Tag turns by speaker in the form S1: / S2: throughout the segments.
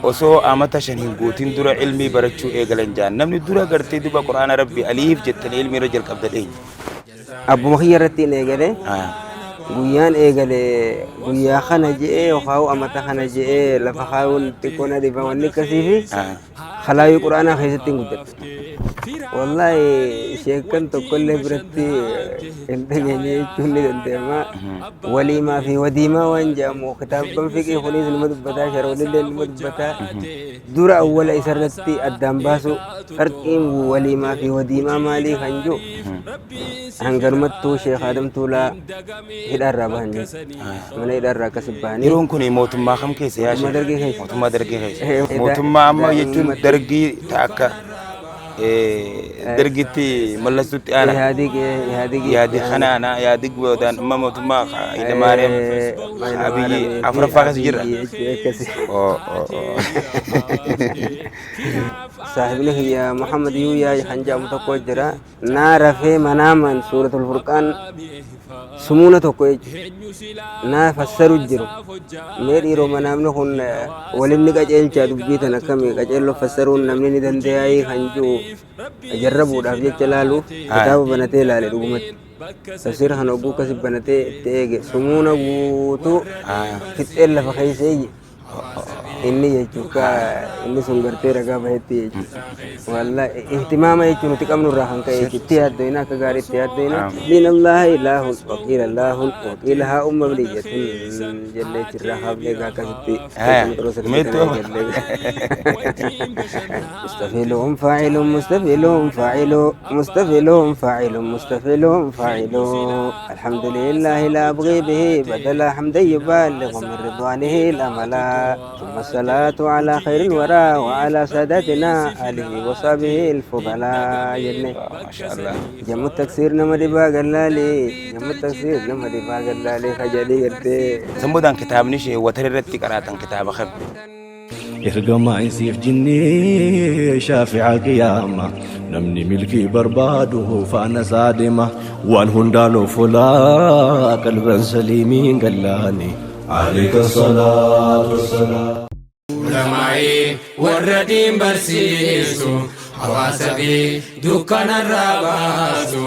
S1: Osoo amata 5 hin guutin dura ilmii barachuu eegalan ja'an. Namni dura gartee duba Qur'aana Rabbii aliif jettanii ilmii irra jalqabdan eenyu?
S2: Abbuma kiyya irratti hin eegale. Guyyaan eegale guyyaa kana je'ee yookaan amata kana je'ee lafa kaayuun xiqqoo na dhiba wanni akkasii fi kalaayuu Qur'aanaa keessatti hin guddadhe. Wallaahi sheekkan tokkollee biratti hin dhageenye jechuun ni danda'ama. Waliimaa fi wadiimaa waan jedhamu kitaabban fiqii kunis numa dubbataa sharoonillee numa dubbataa. Dura awwala isarratti addaan baasu farqiin waliimaa fi wadiimaa maalii kan jiru hanganumattuu Sheekh Adam Tuulaa hidhaarraa bahan jechuudha. Mana hidhaarraa akkasi bahanii.
S1: Yeroon kun mootummaa kam keessa yaa
S2: Mootummaa
S1: Sheekh?
S2: Dargii keessa.
S1: Mootummaa Dargii keessa. Mootummaa amma jechuun Dargii ta akka Dargitti mallastutti aana.
S2: Ihaadig Ihaadig
S1: Yaadi kana ana yaadig boodaan amma mootummaa Hayilamaariyaam Abiyyi afuraffaa keessa jirra. Oo, oo, oo.
S2: Saahibni kiyya Muhammad Yuuyaa kan jedhamu tokko jira. Naa rafee manaamaan suuratul furqaan sumuuna tokko jechuudha. Naa fassaru jiru. Mee dhiiroo manaamni kun walin ni qaceelcha dubbii tan akkamii qaceelloo fassaruun namni ni dandeeyaayii kan jiru jarrabuudhaaf jecha laaluuf kitaaba banatee ilaale dhugumatti. Tafsiira kana hogguu akkasi banatee itti eege sumuuna guutuu fixxeen lafa keessa eeyye. Inni jechuun ka inni sun gartee ragaa bahetti jechuudha. Wallahi ihtimaama jechuun nuti qabnu irraa kan ka'e jechuudha. Itti yaaddoyna akka gaarii itti yaaddoyna. Min Allah ilaahun waqiila Allaahun waqiila haa umma bliyyatun jennee jirra hafnee egaa akkasitti
S1: Meetti
S2: Mustafilun faa'ilun mustafilun faa'ilu mustafilun faa'ilun mustafilun faa'ilu alhamdulillahi la abghii bihi badala hamdan yuballighu min ridwanihi al-amala ثم الصلاة على خير الورى وعلى ساداتنا آله وصحبه الفضلاء جنة
S1: Maasha Allah.
S2: جم التكسير نما دبا قلالي جم التكسير نما دبا قلالي خجلي قرتي
S1: San boodaan kitaabni ishee watara irratti qaraatan kitaaba kam?
S3: Ergamaa isiif jinnii shaafi'a qiyaama namni milkii barbaadu faana isaa deema waan hundaan of olaa qalban saliimiin gallaani Alayka salaatu wassalaam.
S4: Ulamaa'ii warra diin barsiisu hawaasa fi dukkanarraa baasu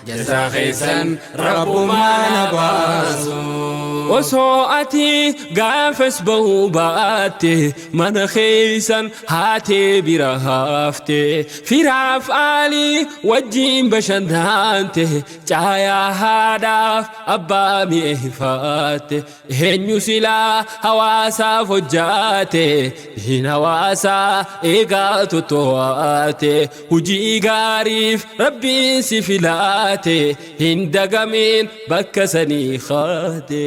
S4: Jazaa keessan rabbumaan haa baasu.
S5: Osoo ati gaafas bahuu baatte mana keessan haatee bira hafte firaaf aalii wajjiin bashannante caayaa haadhaaf abbaa mi'eeffatte Eenyu silaa hawaasaaf hojjaate diin hawaasaa eegaa totto'ate hujii gaariif rabbiin si filaate hin dagamiin bakka sanii kaate.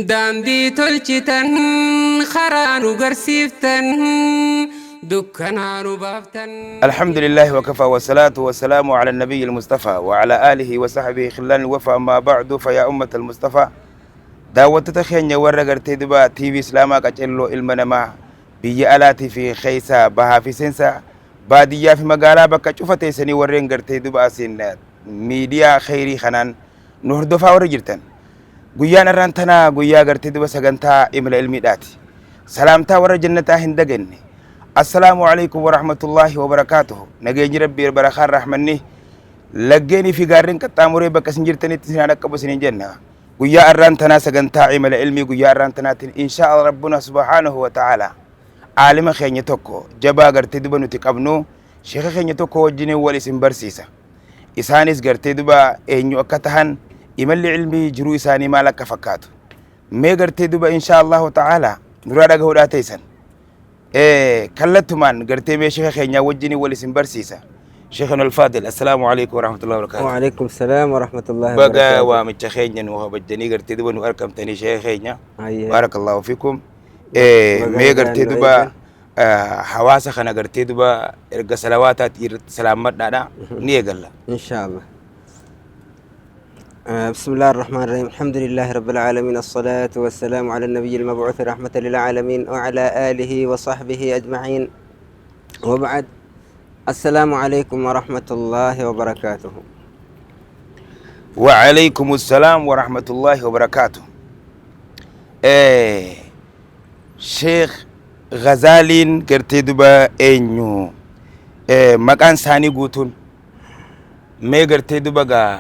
S4: Daandii tolchitan karaa nu garsiiftan dukkanaa nu baaftan.
S1: Alhamdulillahi wakafa wassalatu wassalamu ala nabiyil mustafa wa ala alihi wa sahbihi khillan wafa amma ba'du fa ya ummatal mustafa Daawwattota keenya warra gartee duba TV Islaamaa Qacelloo ilma namaa biyya alaatii fi keessa bahaa fi seensa baadiyyaa fi magaalaa bakka cufa teessanii warreen gartee duba asiin miidiyaa kheyrii kanaan nu hordofaa warri jirtan. Guyyaan arraan tanaa guyyaa gartee duba sagantaa imala ilmiidhaati. Salaamtaa warra jannataa hin dagenne. Assalaamu alaikum warahmatullaahi wabarakaatuhu. Nageenyi Rabbii barakaan rahmanni laggeenii fi gaarreen qaxxaamuree bakka isin jirtanitti isin haa dhaqqabu isiniin jenna. Guyyaa arraan tanaa sagantaa imala ilmii guyyaa arraan tanaatiin inshaa Allah Rabbuna subhaanahu wa ta'ala aalima keenya tokko jabaa gartee duba nuti qabnu sheeka keenya tokko wajjin wal isin barsiisa. Isaanis gartee duba eenyu akka tahan imalli ilmii jiruu isaanii maal akka fakkaatu. Mee gartee duba inshaa Allahu ta'ala nuraa dhagahuudhaa teessan. Kallattumaan gartee mee sheeka keenyaa wajjin wal isin barsiisa. Sheekhan Alfaadil, assalaamu alaikum warahmatullahi wabarakatuh.
S2: Waalaikum salaam warahmatullahi
S1: Baga
S2: wabarakatuh.
S1: waamicha keenya nu kabajjanii gartee duba nu argamtanii sheeka keenya.
S2: Hayyee.
S1: Barakallahu fikum.
S2: Baga
S1: Mee
S2: nagaan
S1: gartee
S2: nu
S1: duba
S2: eegdan.
S1: hawaasa kana gartee duba erga salawaataati irratti salaammadhaadha ni eegalla.
S2: Inshallah. بسم الله الرحمن الرحيم الحمد لله رب العالمين الصلاة والسلام على النبي المبعوث رحمة للعالمين وعلى آله وصحبه أجمعين وبعد السلام عليكم ورحمة الله وبركاته
S1: وعليكم السلام ورحمة الله وبركاته. Sheekh Ghazaaliin gartee duba eenyu? Maqaan isaanii guutuun mee gartee duba gaa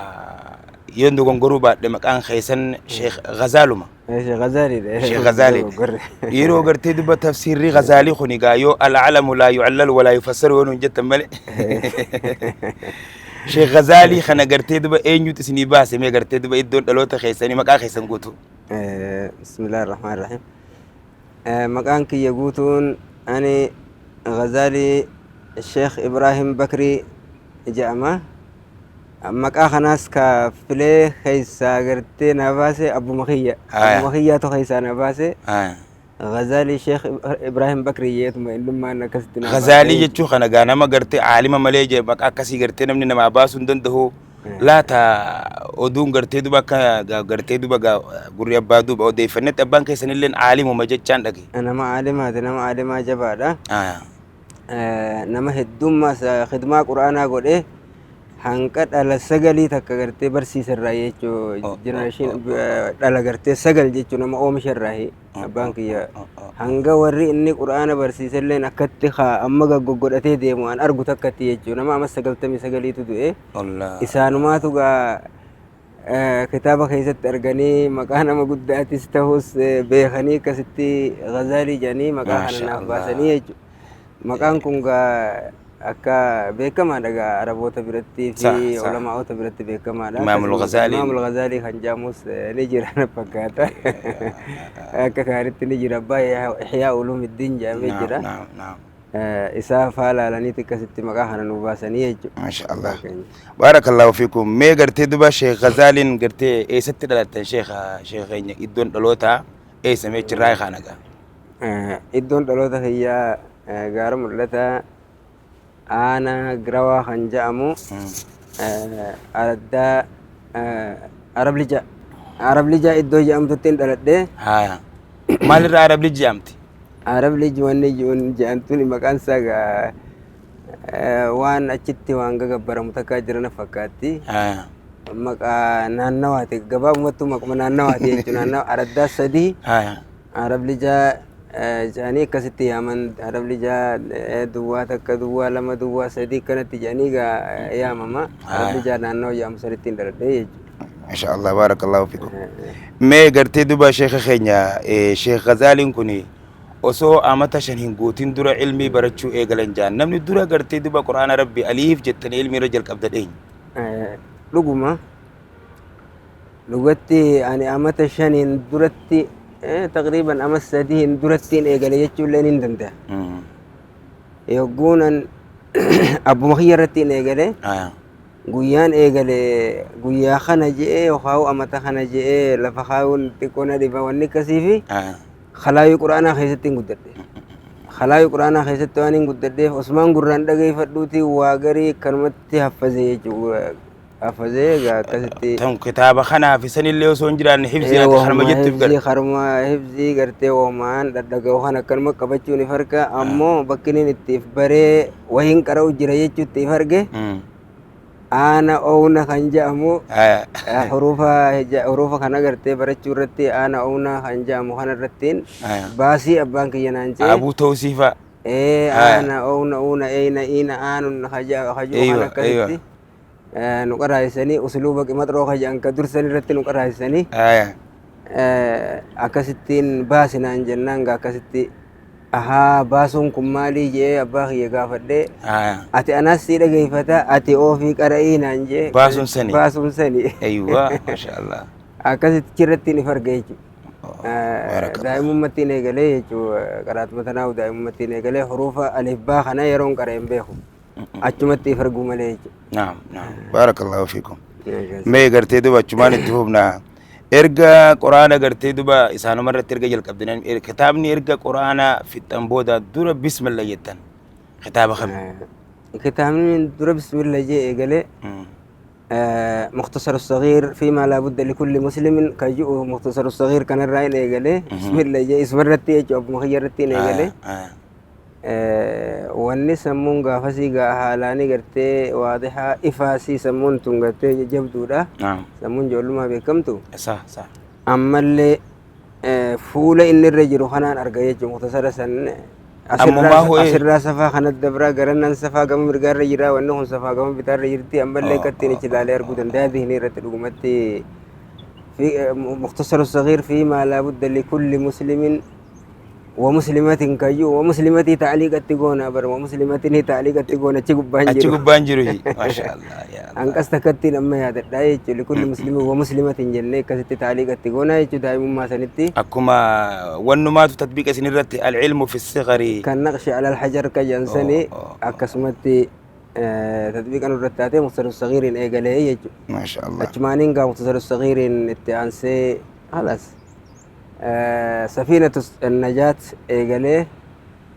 S1: yoon dogongoruu baadhe maqaan keessan Sheekh Ghazaaluma.
S2: Sheekh Ghazaaliidha.
S1: Sheekh Ghazaaliidha. Yeroo gartee duba tafsiirri Ghazaalii kuni gaa yoo al-alamu laa yu'allalu walaa yufassaru yoo nuun jettan malee. Sheekh Ghazaalii kana gartee duba eenyutu isinii baase mee gartee duba iddoon dhaloota keessanii maqaa keessan guutuu?
S2: Bismillaahi Rahmaani Rahiim. Maqaan kiyya guutuun ani Ghazaalii Sheekh Ibraahim Bakrii jedhama. Maqaa kanaas ka filee keessaa gartee naa baase abbuma kiyya. Abbuma kiyyaatu keessaa naa baase. Ghazaalii Sheekh Ibraahim Bakrii jeetuma innummaan akkasitti naa baase.
S1: Ghazaalii jechuu kana gaa nama gartee aalima malee jee maqaa akkasii gartee namni namaa baasuu hin danda'u. Laata oduun gartee duba akka gartee duba gurri abbaa duuba odeeffannetti abbaan keessan illeen aalimuma jechaan dhage.
S2: Nama aalimaati, nama aalimaa jabaadha. Nama heddummaas khidmaa quraanaa godhee hanqa dhala sagalii takka gartee barsiisa irraa jechuu generation dhala gartee sagal jechuu nama oomisha irraa abbaan kiyya hanga warri inni quraana barsiiselleen akkatti haa amma gaggogodhatee deemu an argu takkatti jechuu nama amma 99tu du'e isaanumaatu gaa kitaaba keessatti arganii maqaa nama guddaatis ta'us beekanii akkasitti Ghazaalii jedhanii maqaa kana naaf baasanii jechuudha. Maqaan kun gaa akka beekamaadha gaa Araboota biratti fi ulamaa'ota biratti beekamaadha.
S1: Imaamul Ghazaalii.
S2: Imaamul Ghazaalii kan jedhamus ni jira na fakkaata. Akka kaanitti ni jira abbaa Ihyaa Ulumuddin jedhamee jira. Isaa faa laalaniiti akkasitti maqaa kana nu baasanii jechuudha.
S1: Masha Allah. Barakallahu fiikum. Mee gartee duba Sheekh Ghazaaliin gartee eessatti dhalattan Sheekh Sheekh keenya iddoon dhalootaa eessa mee achirraa kana gaa?
S2: Iddoon dhaloota kiyyaa gaara mul'ataa aanaa Girawaa kan jedhamu araddaa Arab Lijaa. Arab Lijaa iddoo jedhamtutti hin dhaladhe.
S1: Haya. Maalirraa Arab Lij jedhamti?
S2: Arab Lij wanni jedhamtuun maqaan isaa gaa waan achitti waan gagabbaramu takkaa jira na fakkaatti.
S1: Haya.
S2: Maqaa naannawaati. Gabaabumattuu maquma naannawaati jechuudha. Naannawa araddaa sadii.
S1: Haya.
S2: Arab Lijaa jedhanii akkasitti yaaman. Arab Lijaa duwwaa takka duwwaa lama duwwaa sadii akkanatti jedhanii gaa yaamama. Arab Lijaa naannawa jedhamu sanitti hin dhaladhe jechuudha.
S1: Masha Allah barakallahu fikum. Mee gartee duba sheekha keenya Sheekh Ghazaaliin kun osoo amata 5 hin guutin dura ilmii barachuu eegalan jaan namni dura gartee duba Qur'aana Rabbi aliif jettanii ilmii irra jalqabda dheenyu.
S2: Dhuguma dhugatti ani amata 5n duratti taqriiban ama 3n durattiin eegale jechuullee ni danda'a. Yogguun an abbuma kiyya irratti hin eegale guyyaan eegale guyyaa kana je'ee yookaan amata kana je'ee lafa kaayuun xiqqoo na dhiba wanni akkasii fi khalaayii quraanaa keessatti hin guddadhe. Khalaayii quraanaa keessatti waan hin guddadheef Osmaan gurraan dhageeffadhuuti waa garii akkanumatti haffazee jechuudha. Haffazee egaa akkasitti.
S1: Tan kitaaba kanaa fi sanillee osoo hin jiraanne hifzii ati harma jettuuf
S2: gara. Hifzii harma hifzii gartee oomaan dhadhaga'u kan akkanuma qabachuun if arga ammoo bakki inni itti if baree wahiin qara'u jira jechuutti if arge aana oowna kan jedhamu hurufa kana gartee barachuu irratti aana oowna kan jedhamu kana irrattiin baasii abbaan kiyya naan jee.
S1: Abuu Tawsiifaa.
S2: Aana oowna uuna eeyna iina aanun hajuu kan akkasitti. Nu qaraayisanii usluuba qimaxroo ka jedhan ka dursan irratti nu qaraayisanii akkasittiin baasinaan jennaan gaa akkasitti ahaa baasuun kun maalii jee abbaa kiyya gaafadhee ati anaas sii dhageeffata ati oofii qara'ii naan jee
S1: Baasuun sani.
S2: Baasuun sani.
S1: Aywa masha Allah.
S2: Akkasitti irratti if arge jechuudha.
S1: Barakallah.
S2: Daa'imummattiin eegalee jechuudha qaraatuma tanaa'u daa'imummattiin eegalee hurufa alif baa kana yeroon qara'e hin beeku. Achumatti if arguu malee jechuudha.
S1: Naam, naam. Barakallahu fiikum. Mee gartee duba achumaan itti fufna. Erga quraana gartee duba isaanuma irratti erga jalqabdan kitaabni erga quraana fixxan booda dura bismillah jettan kitaaba kami?
S2: Kitaabni dura bismillah jee eegalee مختصر الصغير فيما لا بد لكل مسلم كجؤ مختصر الصغير كان الرأي إيجالي بسم الله جاي اسم الرتي يجو أبو مخير رتي إيجالي wanni sammuun gaafasii gaa haalaanii gartee waadihaa ifaasii sammuun tun gartee jabduudha. Sammuun ijoollummaa beekamtu. Ammallee fuula inni irra jiru kanaan arga jechuudha. Muktasara san
S1: Ammumaa hoo
S2: Asirraa safaa kanatti dabraa garanaan safaa gama mirgaarra jira, wanni kun safaa gama bitaarra jirti. Ammallee akkattiin ichi ilaalee arguu danda'a. Dihinii irratti dhugumatti في مختصر الصغير فيما لا بد لكل مسلم ومسلمة كيو ومسلمتي تعليق تقونا بر ومسلمتي تعليق تقونا تشيكو
S1: Achi
S2: بانجرو
S1: gubbaan jiru. Maasha Allah yaa Allah.
S2: Hanqas takkattiin amma yaadadha jechuun likulli muslimi wa muslimatin jennee akkasitti taaliiqa itti goonaa jechuun daa'imummaa sanitti.
S1: Akkuma wannumaatu tatbiiqa isin irratti al-ilmu fi sigari.
S2: Kan naqshi alal hajar kayyansanii
S1: Oh, oh, oh.
S2: akkasumatti tatbiiqa nurratti taatee mukhtasaru sagiiriin eegalee jechuudha.
S1: Maasha Allah.
S2: Achumaaniin gaa mukhtasaru sagiiriin itti aansee halas safiinatu najaat eegalee,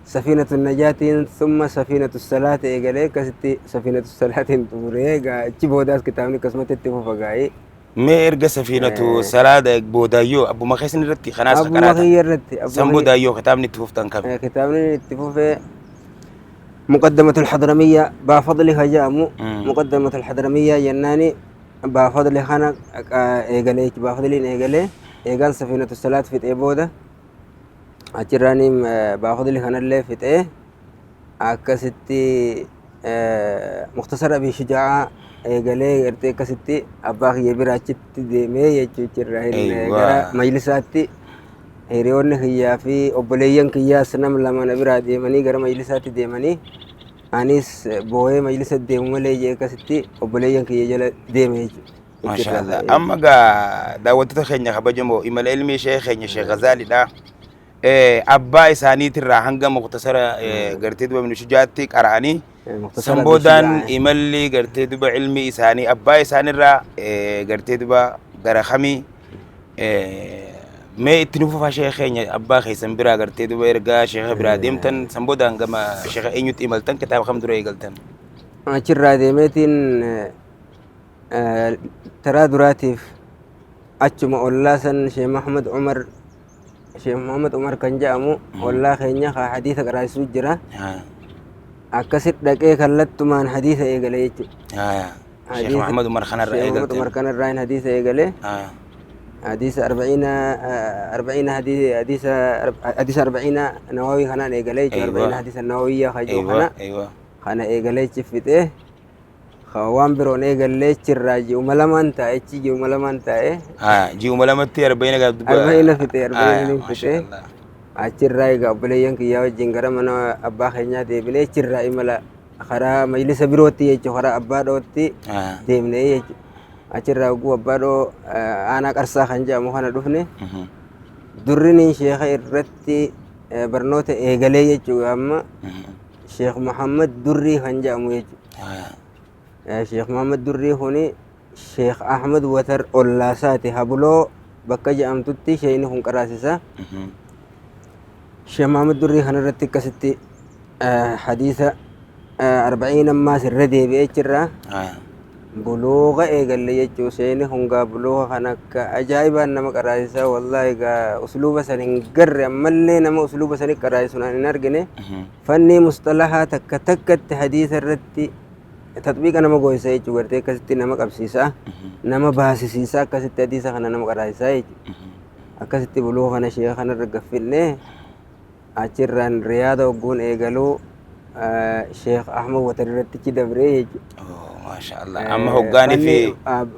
S2: safiinatu najaatiin summa safiinatu salaat eegalee, akkasitti safiinatu salaatiin xumuree gaa achi boodaas kitaabni akkasumatti itti fufa gaa'ee.
S1: Mee erga safiinatu salaada boodaayyoo abbuma keessan irratti kanaas
S2: Abbuma
S1: karaata.
S2: kiyya irratti.
S1: San boodaayyoo kitaabni itti fuftan kami?
S2: Kitaabni itti fufee مقدمة الحضرمية بافضل هجامو. مقدمة الحضرمية يناني بافضل خانا إيجالي بافضل إيجالي إيجان سفينة الصلاة في إيبودة أجراني بافضل خانا اللي في إيه أكستي مختصر أبي شجاعة إيجالي إرتي كستي أباخ يبرا چت ديمي يجو
S1: أيوة.
S2: مجلساتي hiriyoonni kiyyaa fi obboleeyyan kiyyaas nam lama na biraa deemanii gara majlisaatti deemanii, anis boo'ee majlisa deemu malee jee akkasitti obboleeyyan kiyya jala deeme jechuudha.
S1: Maasha Allah. Amma gaa daawwattoota keenya kabajamoo, imala ilmi ishee keenya Sheekh Ghazaaliidha. Abbaa isaaniitirraa hanga muktasara gartee duba Ibn Shujaatti qara'anii san boodaan imalli gartee duba ilmi isaanii abbaa isaanirraa gartee duba gara kamii mee itti nuuf fufaa sheekh keenya? Abbaa keessan biraa gartee duba ergaa sheekha biraa deemtan, san boodaan gama sheekha eenyutti imaltan? Kitaaba kam dura eegaltan?
S2: Achirraa deemeetiin taraa duraatiif achuma ollaa san Sheekh Muhammad Umar, Sheekh Muhammad Umar kan jedhamu ollaa keenya haa hadiisa qaraasisuu jira. Akkasit dhaqee kallattumaan hadiisa eegale jechuudha.
S1: Sheekh Muhammad Umar kanarraa
S2: Sheekh Muhammad Umar
S1: eegaltan.
S2: Kanarraa hin hadiisa eegale. حديث أربعين، أربعين حديث، حديث، حديث أربعين نووي خنا إيجالي. أربعين حديث النووية خجو خنا خنا إيجالي شفته خوان برون إيجالي شراجي وملمان تاي تيجي وملمان تاي.
S1: Ji'uma lamatti arba'ina gaa duba.
S2: أربعين فته أربعين
S1: Maasha
S2: فته.
S1: Allah.
S2: Achirraa egaa obboleeyyan kiyyaa wajjin gara mana abbaa keenyaa deebinee achirraa imala karaa majlisa birootti jechuudha, karaa abbaa dhootti deemnee jechuudha. Achirraa oguu abbaa dhoo aanaa qarsaa kan jedhamu kana dhufne, durriniin sheeka irratti barnoota eegalee jechuudha amma Sheekh Muhammad Durrii kan jedhamu jechuudha. Sheekh Muhammad Durrii kuni Sheekh Ahmad Watar Ollaasaati, Habuloo bakka jedhamtutti sheeyni kun qaraasisa. Sheekh Muhammad Durrii kanarratti akkasitti hadiisa arba'iin ammaas irra deebi'ee jirra. Buluuqa eegalle jechuu. Sheeyni kun gaa buluuqa kan akka ajaa'ibaan nama qaraasisa. Wallaahi gaa usluuba san hin garre, ammallee nama usluuba sani qaraasisu hin argine. Fanni mustalahaa takka takkatti hadiisa irratti tatbiiqa nama gooyisa jechuu, gartee akkasitti nama qabsiisa, nama baasisiisa, akkasitti hadiisa kana nama qaraasisa jechuu. Akkasitti buluuqa kana sheeka kanarra gaffinne. Achirraan riyaada hogguun eegaluu Sheekh Ahmad Watar irratti achi dabree jechuudha.
S1: Oh, Maasha Allah. Amma hoggaanii fi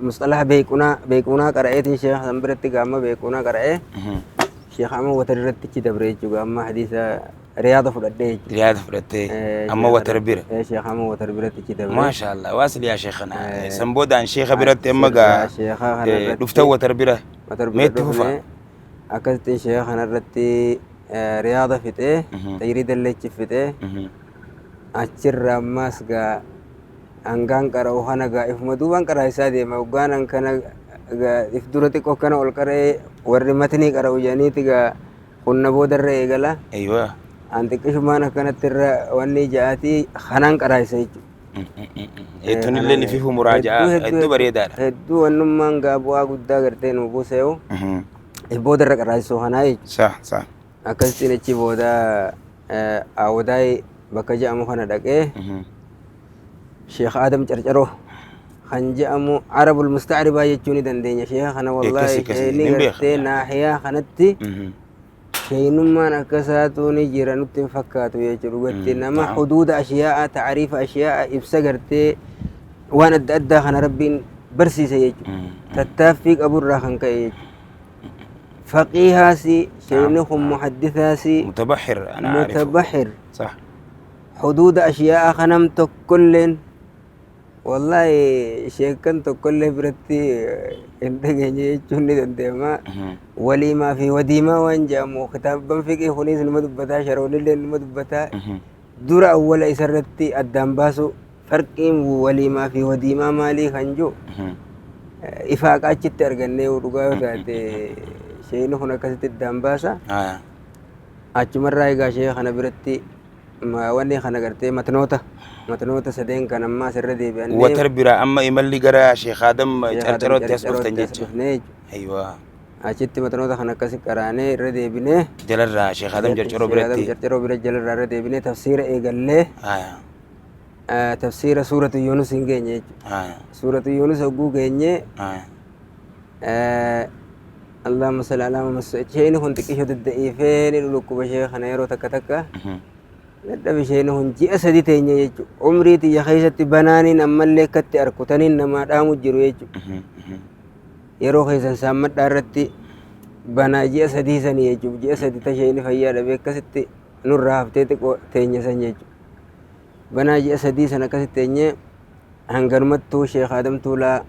S2: Mustalaha beekunaa beekunaa qara'eetiin sheekh san biratti gaama beekunaa qara'ee Sheekh Ahmad Watar irratti achi dabree jechuudha, amma hadiisa riyaada fudhadhee jechuudha.
S1: Riyaada fudhattee amma Watar bira.
S2: Sheekh Ahmad Watar biratti achi dabree.
S1: Maasha Allah. Waasil yaa sheekhana. San boodaan sheekha biratti amma gaa
S2: Sheekha kanarratti
S1: dhuftan Watar bira.
S2: Watar
S1: Mee
S2: bira
S1: itti fufa.
S2: dhufnee akkasitti sheekha kanarratti riyaada fixee tajriida illee achi fixee, achirra ammas gaa hangaan qara'u kana gaa ifuma duubaan qaraa isaa deema. Hoggaan an kana gaa if dura xiqqoo kana ol qara'ee warri matnii qara'u jedhaniiti gaa kunna boodarra eegala. An xiqqishumaan akkanatti irra wanni ja'aatii kanaan qaraa isa jechuudha.
S1: Hedduun illee ni fifu muraaja'aa hedduu bareedaadha.
S2: Hedduu wannummaan gaa bu'aa guddaa gartee nu buuseewu if boodarra qaraasisuu kanaa jechuudha.
S1: Sa sa.
S2: Akkasittiin achi booda Awwadaay bakka jedhamu kana dhaqee Sheekh Adam Carcaroo kan jedhamu Arabul Mustacribaa jechuu ni dandeenya. Sheekha kana wallaahi
S1: Akkasi,
S2: sheekni
S1: nin beeka.
S2: gartee naahiyaa kanatti Sheeynummaan akkasaatu ni jira nutti hin fakkaatu jechuudha dhugatti. Nama huduuda ashiyaa'a taariifa ashiyaa'a ibsa gartee waan adda addaa kana Rabbiin barsiise jechuudha. Tattaaffii qaburraa kan ka'e jechuudha. Faqiihaasi sheeyni kun muhaddithaasi
S1: متبحر أنا عارفه
S2: mutabaxir
S1: صح
S2: huduuda ashiyaa'a kanam tokkolleen wallahi sheekan tokkollee biratti hin dhageenye jechuun ni danda'ama. Waliimaa fi wadiimaa waan jedhamu kitaabban fiqii kunis numa dubbataa sharoonillee numa dubbataa dura awwala isarratti addaan baasu farqiin waliimaa fi wadiimaa maalii kan jiru ifaaqa achitti argannee dhugaa yoo taate sheeyni kun akkasitti addaan baasa.
S1: آه.
S2: Achumarraa egaa shee kana biratti wanni kana gartee matnoota sadeen kan ammaa asirra deebi'annee
S1: Watar biraa amma imalli gara Sheekh Adam Carcarootti as dhuftan jecha.
S2: dhufnee jechuudha.
S1: Aywa.
S2: Achitti matnoota kana akkasi qaraanee irra deebinee
S1: Jalarraa Sheekh Adam Carcaroo
S2: Sheekh Adam
S1: biratti.
S2: Carcaroo bira jalarraa irra deebinee tafsiira eegallee
S1: Aya.
S2: tafsiira suuratu Yunus hin geenye jechuudha.
S1: Aya.
S2: Suuratu Yunus hogguu geenye
S1: Aya.
S2: Allahumma salli alaa Muhammad isheen kun xiqqishoo dadda'iifee ni dhulukkuba ishee kana yeroo takka takka dadhabe isheen kun ji'a sadi teenye jechuudha. Umrii tiyya keessatti banaaniin ammallee akkatti arkutaniin namaa dhaamu jiru jechuudha. Yeroo keessan saammadhaa irratti banaa ji'a sadii sanii jechuudha. Ji'a sadi tasheen fayyaa dhabee akkasitti nurraa haftee xiqqoo teenye san jechuudha. Banaa ji'a sadii san akkasitti teenye hanganumattuu Sheekh Adam Tuulaa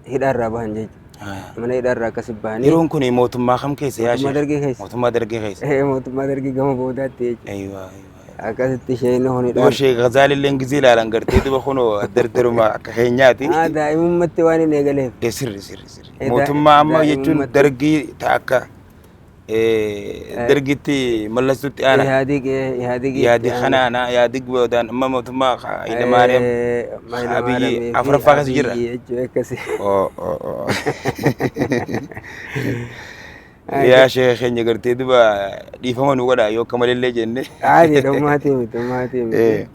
S2: hidhaarraa bahan jechuudha.
S1: Aya.
S2: Mana hidhaarraa akkasi bahanii
S1: Yeroon kun mootummaa kam keessa yaa
S2: Mootummaa
S1: Sheekh?
S2: Dargii keessa.
S1: Mootummaa Dargii keessa.
S2: Mootummaa Dargii gama boodaatti jechuudha.
S1: Aywa. Aywa.
S2: Akkasitti isheen kun
S1: Duba
S2: hidhaan.
S1: Sheekh Ghazaali illee gizee ilaalan gartee duba kunoo dardaruma akka keenyaati.
S2: Daa'imummaatti waan hin eegaleef.
S1: Sirri sirri sirri. Mootummaa amma jechuun
S2: Daa'imummaatti.
S1: dargii ta akka dargitti mallastutti aana.
S2: Ihaadig
S1: Yaadi kanaana yaadi boodaan amma mootummaa Hayilamaariyaam Abiyyi afuraffaa keessa jirra.
S2: Akkasi.
S1: Oo oo oo. Yaa sheekh keenya gartee duba dhiifama nu godha yoo akka malillee jenne.
S2: Caadi dhummaatii miti dhummaatii miti.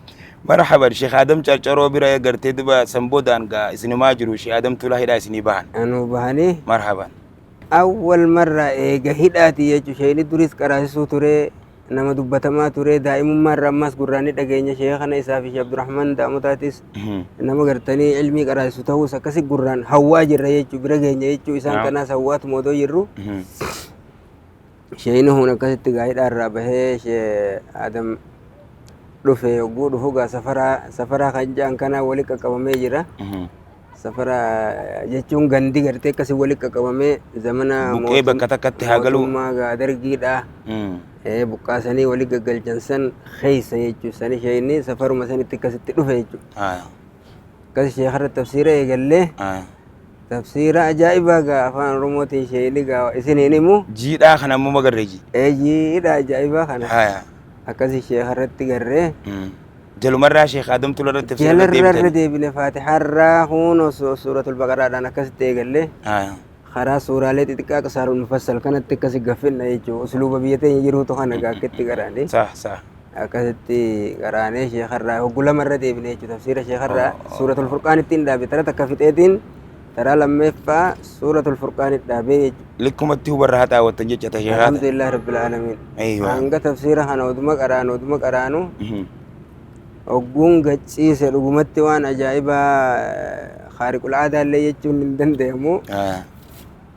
S1: Marhaban Sheekh Adam Carcaroo bira gartee duba sanboodaan gaa isinumaa jiru Sheekh Adam Tuulaa hidhaa isinii bahan.
S2: Anuu bahanii
S1: Marhaban.
S2: Awwal marra eega hidhaati jechuun isheen duris qaraasisuu ture nama dubbatamaa ture daa'imummaa irraa ammas gurraanni dhageenya ishee kana isaa fi Sheekh Abdurrahman Daamotaatis nama gartanii ilmii qaraasisu ta'uus akkasi gurraan hawwaa jirra jechuu bira geenya jechuu isaan kanaas hawwaatuma odoo jirru isheen hun akkasitti gaa hidhaarraa bahee ishee Adam dhufe yogguu dhufu gaa safaraa kan jedhan kana wali qaqqabamee jira. Safara jechuun gandi gartee akkasii wali qaqqabamee zamana
S1: Buqqee bakka takkatti haa galu.
S2: Mootummaa gaa dargiidha. Buqqaasanii wali gaggalchan san keessa jechuun san isheen safaruma sanitti akkasitti dhufe jechuudha. Akkas ishee har'a tafsiira eegallee tafsiira ajaa'ibaa gaa afaan Oromootiin isheen gaa isiniin himu.
S1: Jiidhaa kana ammoo magarree ji.
S2: Jiidhaa ajaa'ibaa kana akkas ishee har'atti garree.
S1: Jalumarraa Sheekh Adam Tuulaa irratti tafsiira
S2: Jalarra irra
S1: deebitanii.
S2: deebine Faatihaarraa huunoo suuratul Baqaraadhaan akkasitti eegallee karaa suuraalee xixiqqaa qisaarul mufassal kanatti akkasi gaffinna jechuudha. Usluuba biyya teenya jiruutu kana gaa akkatti qaraane.
S1: Sah sah.
S2: Akkasitti qaraanee sheekarraa hogguu lama irra deebine jechuudha. Tafsiira sheekarraa suuratul Furqaanitti hin dhaabe tara takka fixeetiin taraa lammeeffaa suuratul Furqaanitti dhaabee jechuudha.
S1: Likkumatti hubarra haa xaawwattan jecha ta sheekaata.
S2: Alhamdulillah rabbil aalamiin.
S1: Aywa.
S2: Hanga tafsiira kana oduma qaraanu oduma qaraanu hogguun gacciise dhugumatti waan ajaa'ibaa khaariqul aadaallee jechuun hin danda'amu.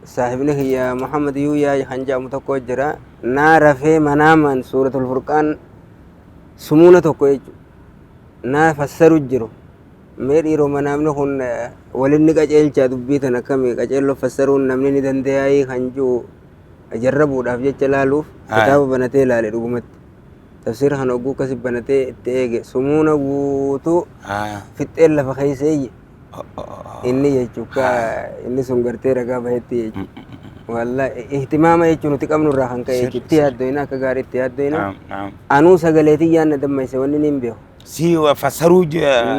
S2: Saahibni kiyya Muhammad Yuuyaa kan jedhamu tokko jira. Naa rafee manaamaan suuratul Furqaan sumuuna tokko jechuudha. Naa fassaru jiru. Mee dhiiroo manaamni kun walin ni qaceelcha dubbii tana akkamii qaceelloo fassaruun namni ni danda'aa kan jiru jarrabuudhaaf jecha laaluuf kitaaba banatee ilaale dhugumatti. Tafsiira kana hogguu akkasi banatee itti eege sumuuna guutuu fixxeen lafa keessa inni jechuudha. Inni sun gartee ragaa bahetti jechuudha. Wallahi ihtimaama jechuun nuti qabnu irraa kan ka'e jechuudha. Itti yaaddoina akka gaarii itti yaaddoina. Anuu sagaleetii yaadna dammayse wanni ni hin beeku.
S1: Si fassaruu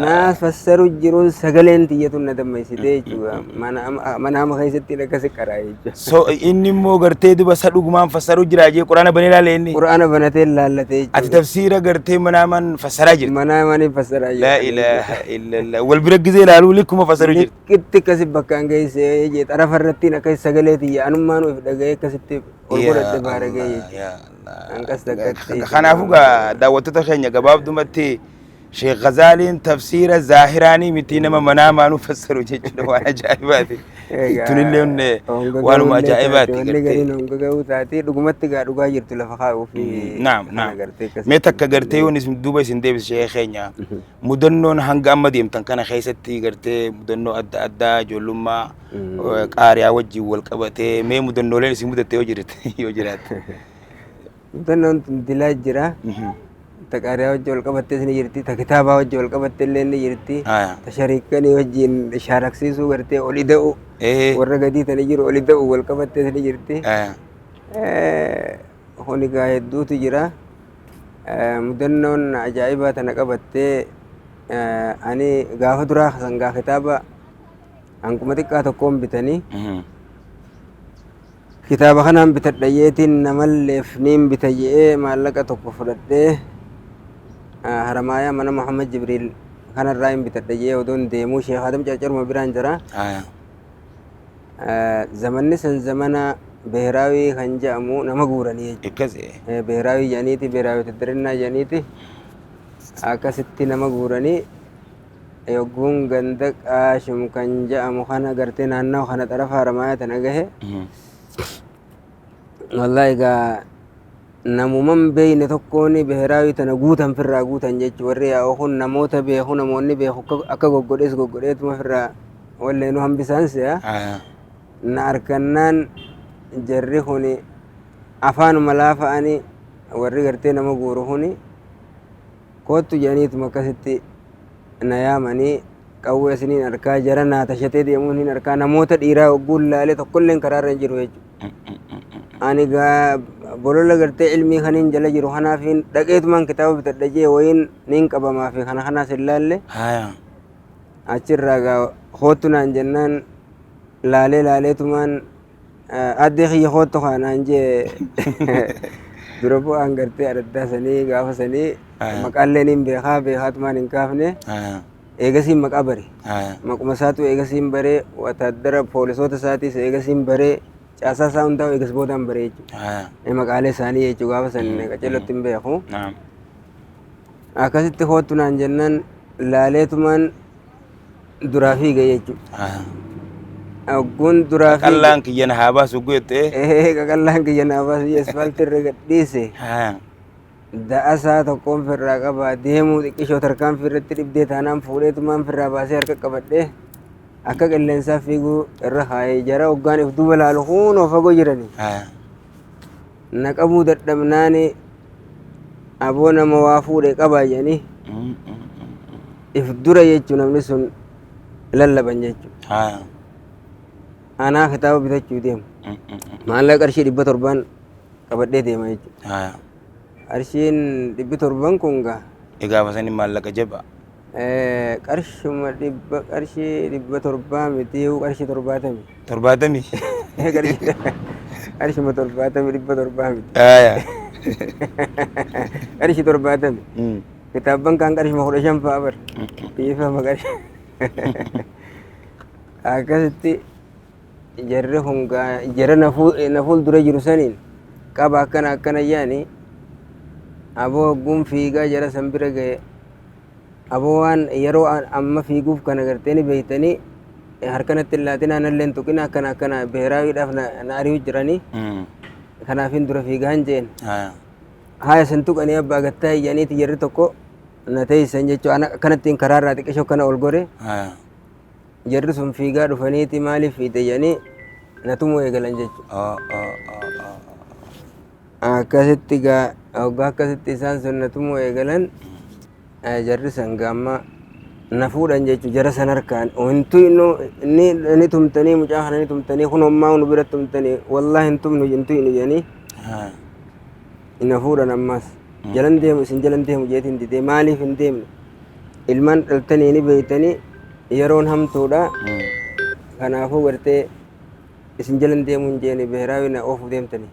S2: Naa fassaru jiruun sagaleen tiyyatu na dammaysite jechuudha. Mana keessatti akkasi qaraa jechuudha.
S1: So inni immoo gartee duba isa dhugumaan fassaruu jira jee quraana banee ilaale inni.
S2: Quraana banatee laallate
S1: Ati
S2: jechuudha.
S1: tafsiira gartee manaamaan fassaraa jirta.
S2: Manaamaan fassaraa
S1: Laa
S2: jira.
S1: ilaaha illallah. Wal bira gizee ilaaluu likkuma fassaruu jirta.
S2: Likkitti akkasi bakka hin geesse jee xarafa irrattiin akkasi sagalee tiyya anummaan of dhaga'ee akkasitti Ol
S1: Yaa
S2: godhadhe baaragee
S1: Allah,
S2: jechuudha.
S1: yaa Allah.
S2: Hanqas takkatti.
S1: Kanaafuu gaa daawwattoota keenya gabaabdumatti Sheekh Ghazaaliin tafsiira zaahiraanii miti nama manaamaa nu fassaru jechuudha, waan ajaa'ibaati. Tunillee waanuma ajaa'ibaati
S2: Wanni
S1: gartee.
S2: gariin honga ga'uu taate dhugumatti gaa dhugaa jirtu lafa kaa'uu fi
S1: Naam,
S2: kana
S1: naam.
S2: gartee akkasitti.
S1: Mee takka gartee yoon isin duuba isin deebise, sheekh keenya, mudannoon hanga amma deemtan kana keessatti gartee mudannoo adda addaa ijoollummaa qaariyaa wajjin wal qabatee mee mudannooleen isin mudatte yoo jiraatte.
S2: Mudannoon tun dilaa jira. Ta qaariyaa wajjin wal qabattees ni jirti. Ta kitaabaa wajjin wal qabatte illee ni jirti. Ta shariikanii wajjin shaaraksiisuu gartee ol ida'u. Warra gadii tani jiru ol ida'u wal qabattees ni jirti. Kun egaa hedduutu jira. Mudannoon ajaa'ibaa tana qabattee ani gaafa duraa sangaa kitaaba hanquma xiqqaa tokkoon bitanii kitaaba kanaan bitadha yeetiin namalleef niin bita je'ee maallaqa tokko fudhadhee Haramaayaa mana Muhammad Jibriil kanarraa hin bitadha je'ee odoon deemuu Sheekh Adam Carcaruma biraan jira. Zamanni san zamana Beeraawii kan jedhamu nama guuranii jechuudha.
S1: Akkasi.
S2: Beeraawii jedhaniiti, Beeraawii Tidirinnaa jedhaniiti akkasitti nama guuranii yogguun ganda Qaashim kan jedhamu kana gartee naannawa kana xarafa Haramaayaa tana gahe. Wallahi egaa namuman beeyne tokkoon beeraawii tana guutan firraa guutan jechu. Warri yaa'u kun namoota beeku, namoonni beeku akka goggodhees goggodheetuma firraa wallee nu hambisaan si'a. Na arkannaan jarri kun afaanuma laafa'anii warri gartee nama guuru kuni koottu jedhaniituma akkasitti na yaamanii qawwee isiniin harkaa jara naa tashatee deemuun hin harkaa namoota dhiiraa hogguun laalee tokkolleen karaarra hin jiru jechuudha. Ani gaa bolola gartee ilmii kaniin jala jiru kanaafiin dhaqeetumaan kitaaba bitadha jee wayiin niin qabamaa fi kana kanaas hin laalle. Achirraa gaa koottu naan jennaan laalee laaleetumaan addee kiyya koottu kaa naan jee dura bu'aan gartee adaddaa sanii gaafa sanii maqaallee niin beekaa beekaatumaan hin kaafne. Eegasiin maqaa bare. Maquma isaatu eegasiin baree, wataaddara poolisoota isaatiis eegasiin baree, caasaa isaa hundaa'u eegas boodaan baree jechuudha. Maqaalee isaanii jechuu gaafa san qaceellotti hin beeku. Akkasitti koottu naan jennaan laaleetumaan duraa fiige jechuudha. Ogguun duraa fiige.
S1: Qallaan kiyya na haa baasu jettee.
S2: Qaqallaan kiyya na baasu asfaaltii irra gadhiise. Da'asaa tokkoon firraa qabaa deemuu xiqqishoo tarkaanfii irratti dhibdee taanaan fuudheetumaan firraa baasee harka qabadhee akka qilleensaa fiiguu irra kaayee jara hoggaan if duuba laalu kunoo fagoo jirani. Na qabuu dadhabnaani aboo nama waa fuudhe qabaa jedhanii if dura jechuu namni sun lallaban jechuudha. Anaa kitaaba bitachuu deemu. Maallaqa qarshii 700n qabadhee deema jechuudha. Qarshiin 700n kun gaa.
S1: Gaafa sanii maallaqa jabaa.
S2: Qarshuma dhibba qarshii 700 miti, qarshii 70.
S1: 70.
S2: Qarshuma 70, 700 miti. Qarshii 70. Kitaabban kaan qarshuma 15 fa'a bar. Dhiifama qarshii. Akkasitti jarri kun jara na fuuldura jiru saniin qaba akkana akkana yaani aboo hogguun fiigaa jara san bira ga'e aboo waan yeroo amma fiiguuf kana gartee ni beeytanii harkanatti hin laatinaa nallee hin tuqina akkana akkana beeraawiidhaaf na ari'u jiranii kanaafin dura fiigaan jeen. Haaya san tuqanii abbaa gattaa iyyaniiti jarri tokko na teeysan jechuu ana akkanattiin karaarraa xiqqishoo kana ol gore. Jarri sun fiigaa dhufaniiti maaliif fiite jedhanii na tumuu eegalan jechuudha. Akkasitti gaa hoggaa akkasitti isaan sun na tumuu eegalan jarri san gaamma na fuudhan jechuudha jara san harkaan hintu inni ni tumtanii mucaa kana ni tumtanii kun hommaa nu bira tumtanii wallaahi hin tumnu hin tuynu jedhanii na fuudhan. Ammas jalan deemu isin jalan deemu jeetiin didee maaliif hin deemne ilmaan dhaltanii ni beeytanii yeroon hamtuudha kanaafuu gartee isin jalan deemuu hin jeeni beeraawi na oofuu deemtanii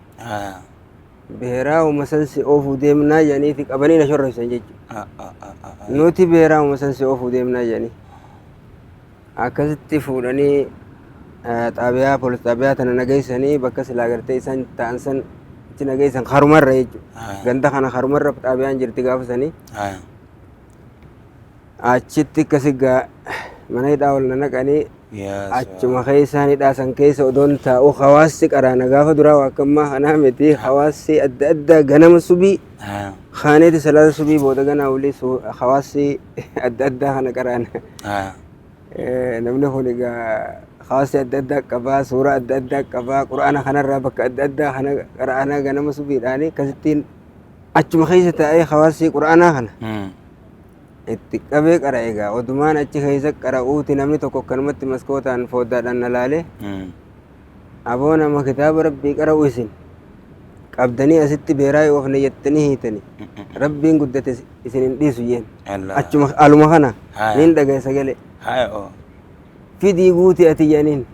S2: beeraawuma san si oofuu deemnaa jedhaniiti qabanii na shorroysan jechuudha. Nuti beeraawuma san si oofuu deemnaa jedhanii akkasitti fuudhanii Xaabiyaa poolis xaabiyaa tana nageessanii bakka silaa gartee isaan ta'an san itti nageessan karumarra jechuudha. Ganda kana karumarra xaabiyaan jirti gaafa sanii. Achitti akkasi gaa mana hidhaa ol na naqanii achuma keessaan hidhaa san keessa odoon taa'u hawaasni qaraana gaafa duraa waa akka ammaa kanaa miti hawaasni adda addaa ganama subii kaaneeti salaata subii booda ganaa olii hawaasni adda addaa kana qaraana. Namni kun egaa hawaasni adda addaa qabaa suuraa adda addaa qabaa quraana kanarraa bakka adda addaa kana qaraana ganama subiidhaanii akkasittiin achuma keessa taa'ee hawaasni quraanaa kana itti qabee qara egaa odumaan achi keessa qara'uuti namni tokko akkanumatti maskootaan fooddaadhaan na laale aboo nama kitaaba rabbii qara'u isin qabdanii asitti beeraa yoo oofne jettanii hiitani rabbiin guddate isin hin dhiisu jeen achuma aluma kana niin dhagaye sagalee fidii guutii ati jedhaniin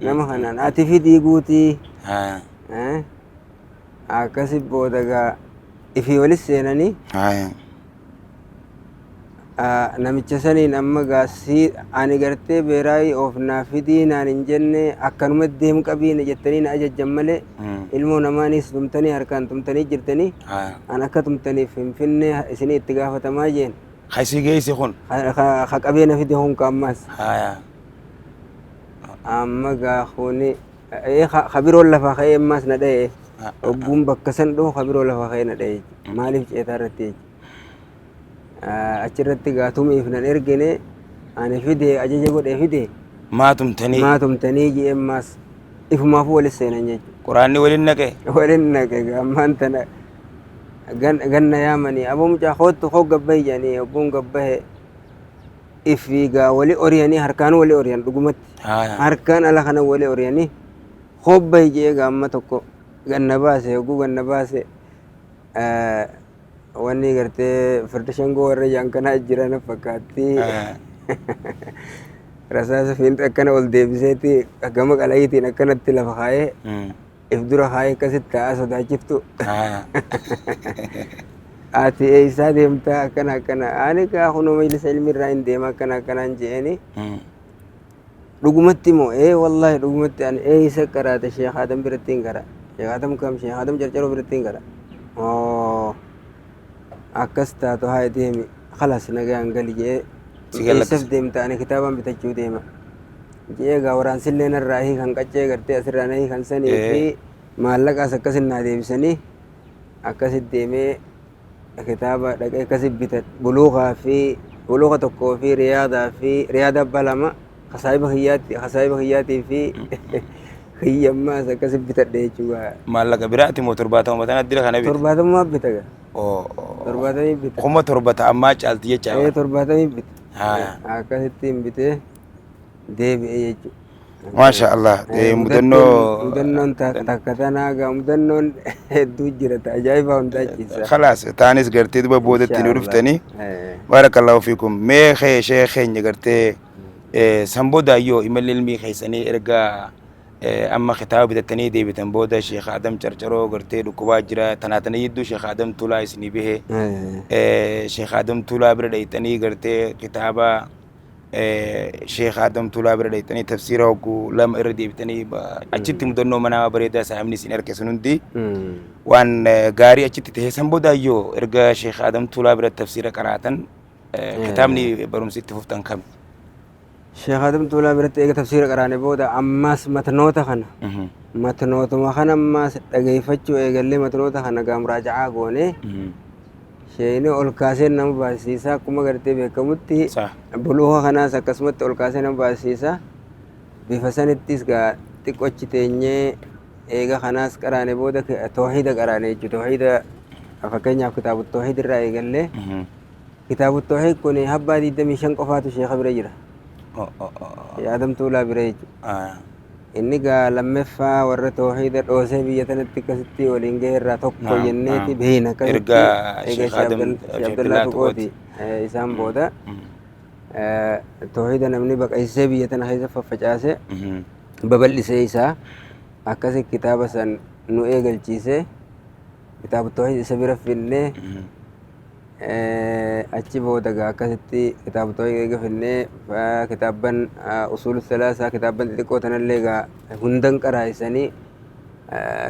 S2: nama kanaan ati fidii guutii akkasi booda gaa ifii walis seenanii namicha saniin amma gaa si ani gartee beeraayii oofnaa fidii naan hin jenne akkanuma deem qabiina jettanii na ajajjan malee ilmoo namaanis tumtanii harkaan tumtanii jirtanii an akka tumtaniif hin finne isinii itti gaafatamaa jeen.
S1: Kasii geessi kun.
S2: Ka qabee na fide hun ka ammas. Amma gaa kuni ka biroon lafaa ka'ee ammas na dha'e. Ogguun bakka san dhufu ka biroo lafaa ka'ee na dha'e. Maaliif ceetaa irratti jechuudha. Achirratti gaa tumiif nan ergine ani fide ajaja godhe fide.
S1: Maa tumtanii.
S2: Maa tumtanii jee ammas ifumaafuu walis seenan jechuudha.
S1: Quraanni waliin naqe.
S2: Waliin naqe gaa ammaan tana ganna yaamanii aboo mucaa koottu koo gabbahi jedhanii ogguun gabbahe ifi gaa wali oriyanii harkaan wali oriyan dhugumatti. Harkaan ala kana wali oriyanii hobbahi jee gaa amma tokko ganna baase ogguu ganna baase wanni gartee farda shangoo warra jaan kanaa jira na fakkaatti. Rasaasa fiinxa akkana ol deebiseeti gama qalayiitiin akkanatti lafa kaayee if dura kaayee akkasitti taa'aa sodaachiftu. Ati eessaa deemtaa akkana akkana ani gaa kunoo majlisa ilmi irraa hin deema akkana akkanaan je'eni. Dhugumatti moo ee wallaahi dhugumatti ani eessa qaraate Sheekh Adam biratti hin qara. Sheekh Adam kam Sheekh Adam Carcaroo biratti hin qara. Oo akkas taatu haa deemi khalas nagaan gali je'ee eessaf deemta ani kitaabaan bitachuu deema. Je'ee gaa waraansillee narraa hiikan qaccee gartee asirraa na hiikan sanii fi maallaqaas akkasin naa deebisanii akkasit deemee kitaaba dhaqee akkasit bitadhe buluuqaa fi buluuqa tokkoo fi riyaadaa fi riyaada abbaa lama kasaayiba kiyyaatti kasaayiba kiyyaatii fi kiyyammaas akkasit bitadhe jechuudha.
S1: Maallaqa biraati moo 70 tana dira kana bita?
S2: 70 bita gaa. 70 bita.
S1: 7,000 ta'a ammaa caalti jecha.
S2: Ee 70 bita. Akkasitti hin bitee deebi'e jechuudha.
S1: Maasha Allah. Mudannoo
S2: Mudannoon takka tanaa gaa mudannoon hedduu jira ta ajaa'ibaa hundaa ciisa.
S1: Khalaas taanis gartee duba boodatti nu dhuftanii. Baarakallahu fiikum. Mee kee shee keenya gartee san booda yoo imalli ilmii keessanii erga amma kitaaba bitattanii deebitan booda Sheekh Adam Carcaroo gartee dhukkubaa jira. Tanaa tana jidduu Sheekh Adam Tulaa isinii bahe. Sheekh Adam Tulaa bira dhayxanii gartee kitaaba Sheekh Adam Tulaa bira dhayxanii tafsiira hogguu lama irra deebitanii achitti mudannoo manaa bareedaa saahibni isin erge sun hundi waan gaarii achitti ta'e san booda yoo erga Sheekh Adam Tulaa bira tafsiira qaraatan kitaabni barumsi itti fuftan kami?
S2: Sheekh Adam Tuulaa biratti eega tafsiira qaraane booda ammaas matnoota kana matnootuma kana ammaas dhageeffachuu eegallee matnoota kana gaa muraaja'aa goone sheeyni ol kaasee nama baasiisa akkuma gartee beekamutti buluuka kanaas akkasumatti ol kaasee nama baasiisa bifa sanittis gaa xiqqochi teenyee eega kanaas qaraane booda toohida qaraane jechuudha. Toohida fakkeenyaaf kitaabu toohid irraa eegallee kitaabu toohid kun habbaa 25 qofaatu sheeka bira jira. Adam Tuulaa bira jechuudha. Inni gaa lammaffaa warra toohida dhoosee biyya tanatti akkasitti waliin gahe irraa tokko jenneeti beeyna akkasitti
S1: eega Sheekh
S2: Abdallaa Tuqooti isaan booda toohida namni baqaysee biyya tana keessa faffacaase babal'isee isaa akkasi kitaaba san nu eegalchiise kitaaba toohid isa bira finnee Achi booda gaa akkasitti kitaabota eega finnee kitaabban usuulu salaasaa, kitaabban xixiqqoo tanallee gaa hundan qaraa'isanii,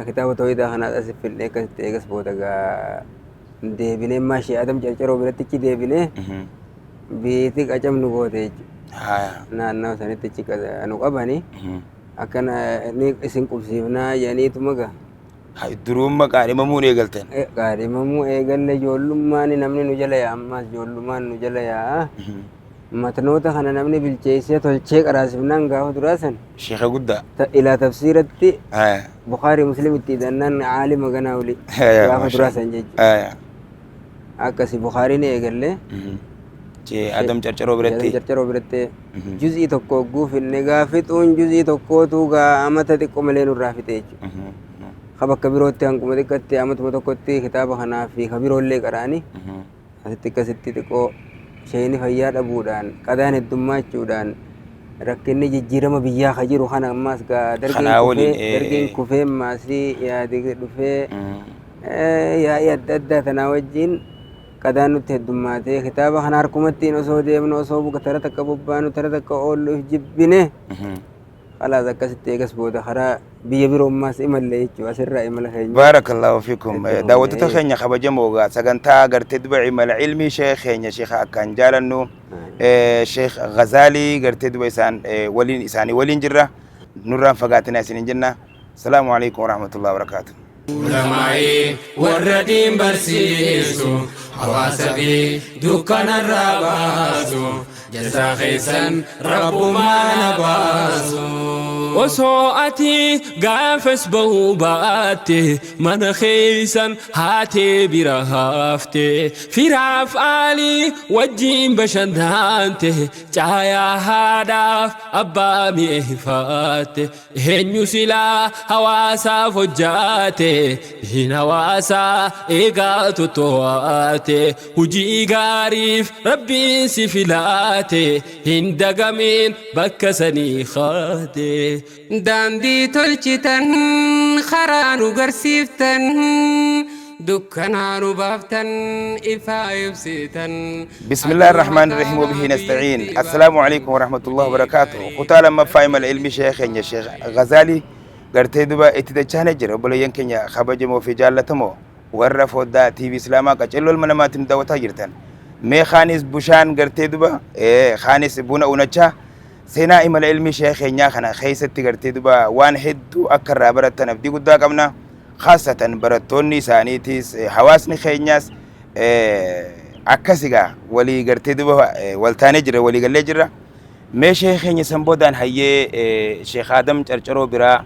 S2: kitaaba tawhiidaa kanaas asi finnee, akkasitti eegas booda gaa deebinee ammaa Shee Adam Carcaroo biratti achi deebinee biiti qacamnu goote jechuudha. Naannawa sanitti achi nu qabanii akkana ni isin qubsiifnaa jedhaniituma gaa.
S1: Duruumma qaadhimamuun eegaltan.
S2: Qaadhimamuu eegalle. Ijoollummaan namni nu jala yaa'a, ammaas ijoollummaan nu jala yaa'a. Matnoota kana namni bilcheessee tolchee qaraasifnaan gaafa duraa san
S1: Sheeka guddaa.
S2: Ilaa tafsiiratti Bukhaarii Muslim itti hidhannaan caalima ganaa oli gaafa duraa san jechuudha. Akkasi Bukhaariin eegalle.
S1: Adam Carcaroo biratti.
S2: Carcaroo biratti juz'ii tokko hogguu finne, gaa fixuun juz'ii tokkootu gaa amata xiqqoo malee nurraa fixe jechuudha. Ka bakka birootti hanquma xiqqatti amatuma tokkotti kitaaba kanaa fi ka biroollee qara'anii, asitti akkasitti xiqqoo sheeyni fayyaa dhabuudhaan, qadaan heddummachuudhaan, rakkinni jijjiirama biyyaa ka jiru kana ammaas gaa dargeen
S1: Kanaa waliin,
S2: kufee, dargeen kufee maasii yaadi dhufee, yaa'ii adda addaa tanaa wajjin qadaan nutti heddummaatee, kitaaba kana harkumattiin osoo deemnu, osoo buka tara takka bobbaanu, tara takka oollu if jibbine. Khalaas, akkasitti eegas booda karaa biyya biroo ammaas imalle jechuudha, asirraa imala keenya.
S1: Barakallahu fikum.
S2: Itti
S1: Daawwattoota
S2: fufnee.
S1: keenya kabajamoo, gaa sagantaa gartee duba imala ilmii sheekh keenya, sheekha akkaan jaalannu, Sheekh Ghazaalii, gartee duba isaan waliin isaanii waliin jirra. Nurraan fagaatina isiniin jenna. Salaamu alaikum warahmatullahi wabarakaatuh.
S4: Ulamaa'ii warra diin barsiisu, hawaasa fi dukkanarraa baasu, jazaa keessan rabbumaan baasu.
S5: Osoo ati gaafas bahuu baatte, mana keeysan haatee bira hafte, firaaf aalii wajjiin bashannante, caayaa haadhaaf abbaa mi'eeffatte, eenyu silaa hawaasaaf hojjaate? Hin hawaasaa eegaa toto'aate, hujii gaariif rabbiin si filaate, hin dagamin bakka sanii kaate.
S4: Daandii tolchitan, karaa nu garsiiftan, dukkanaa nu baaftan, ifaa ibsitan.
S1: بسم الله الرحمن الرحيم وبه نستعين. السلام عليكم ورحمة الله وبركاته. Kutaa lammaffaa imala ilmi sheekh keenya Sheekh Ghazaalii gartee duba itti dachaane jira. Obboleeyyan keenya kabajamoo fi jaallatamoo warra foddaa TV Islaamaa qaceelloo ilma namaatiin daawwataa jirtan. Mee kaanis bushaan gartee duba kaanis buna unachaa seenaa imala ilmi sheekh keenyaa kana keessatti gartee duba waan hedduu akka irraa barattan abdii guddaa qabna. Khaasatan barattoonni isaaniitis, hawaasni keenyaas akkas egaa walii gartee duba waltaanee jirra, walii gallee jirra. Mee sheekh keenya, san boodaan hayyee Sheekh Adam Carcaroo biraa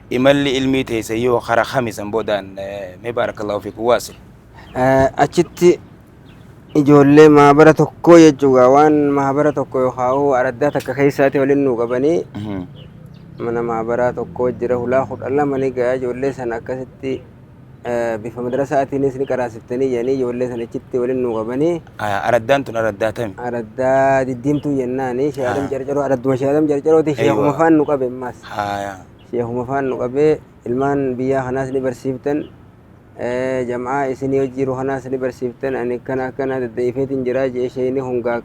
S1: imalli ilmii teesse yoo kara kami san boodaan? Mee baarakallahu fiikum, waasil.
S2: Achitti ijoollee mahabara tokkoo jechuudha, waan mahabara tokko yookaan araddaa takka keessaati waliin nu qabanii, mana mahabaraa tokko jira, hulaa 12 ni ga'a. Ijoollee sana akkasitti bifa madrasaatiinis ni qaraasiftanii jedhanii ijoollee sana achitti waliin nu qabanii.
S1: Araddaan tun araddaa tami?
S2: Araddaa diddiimtuu jennaani Sheekh Adam Carcaroo, aradduma Sheekh Adam Carcarooti. Sheekuma faan nu qabe ammaas. Sheekuma faan nu qabee, ilmaan biyyaa kanaas ni barsiiftan, jam'aa isinii hojii kanaas ni barsiiftan, ani akkana akkana daddaifeetiin jira jee sheeyni hungaa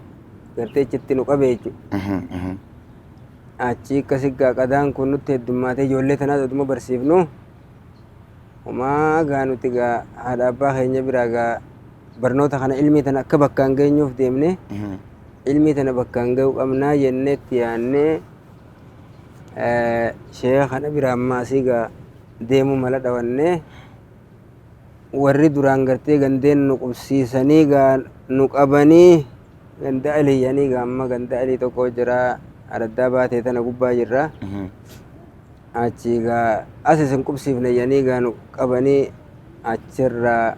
S2: gartee achitti nu qabe jechuudha. Achi akkasi gaa qadaan kun nutti heddummaatee, ijoollee tanaas oduma barsiifnu, homaa gaa nuti gaa haadha abbaa keenya biraa gaa barnoota kana, ilmii tana akka bakkaan geenyuuf deemne, ilmii tana bakkaan ga'uu qabnaa jenneetti yaannee, sheeka kana biraa ammaasii gaa deemuu mala dhawannee, warri duraan gartee gandeen nu qubsiisanii gaa nu qabanii ganda aliyyanii, gaa amma ganda alii tokko jira, araddaa baatee tana gubbaa jirra. Achi gaa as isin qubsiifne jedhanii gaa nu qabanii, achirraa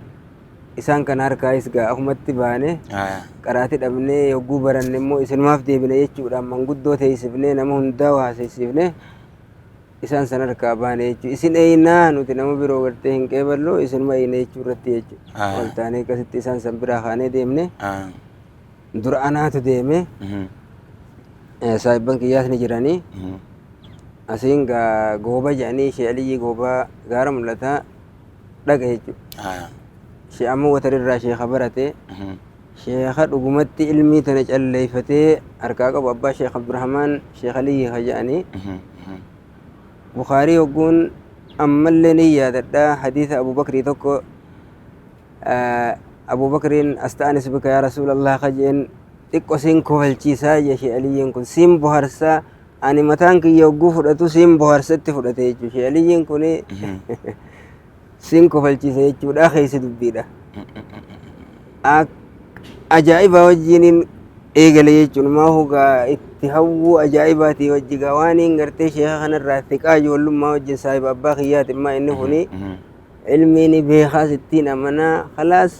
S2: isaan kana harkaayis gaa akumatti baane, qaraati dhabnee yogguu baranne immoo isinumaaf deebine jechuudhaan manguddoo teessifnee, nama hundaa haasofsiifne, isaan san harkaa baane jechuudha. Isin eeynaa, nuti nama biroo gartee hin qeeballu, isinuma eeyna jechuu irratti jechuudha. Ol taanee akkasitti isaan san biraa kaanee deemne. Dura anaatu deeme. Saahibban kiyyaas ni jiranii. Asiin gaa gooba jedhanii, Shee Aliyyii goobaa gaara mul'ataa dhaqa jechuudha. Sheekh Watarirraa sheekha barate. Sheekha dhugumatti ilmii tana calleeffatee harkaa qabu abbaa Sheekh Abdurrahmaan Sheekh Aliyyi ka jedhanii. Bukaarii hogguun ammallee ni yaadadha hadiisa Abu Bakrii tokko Abu Bakriin asta'anis bika yaa Rasuulallah ka jeen xiqqo siin kofalchiisaa jee Sheekh Aliyyiin kun siin boharsaa ani mataan kiyya hogguu fudhatu siin boharsatti fudhate jechuudha. Sheekh Aliyyiin kun siin kofalchiisa jechuudha keessa dubbiidha. Ajaa'iba wajjiniin eegale jechuun maa hogaa itti hawwuu ajaa'ibaatii wajji gaa waan hin gartee sheeka kanarraa thiqaa ijoollummaa wajjin saahiba abbaa kiyyaati immaa inni kuni ilmiin beekaas ittiin amanaa khalaas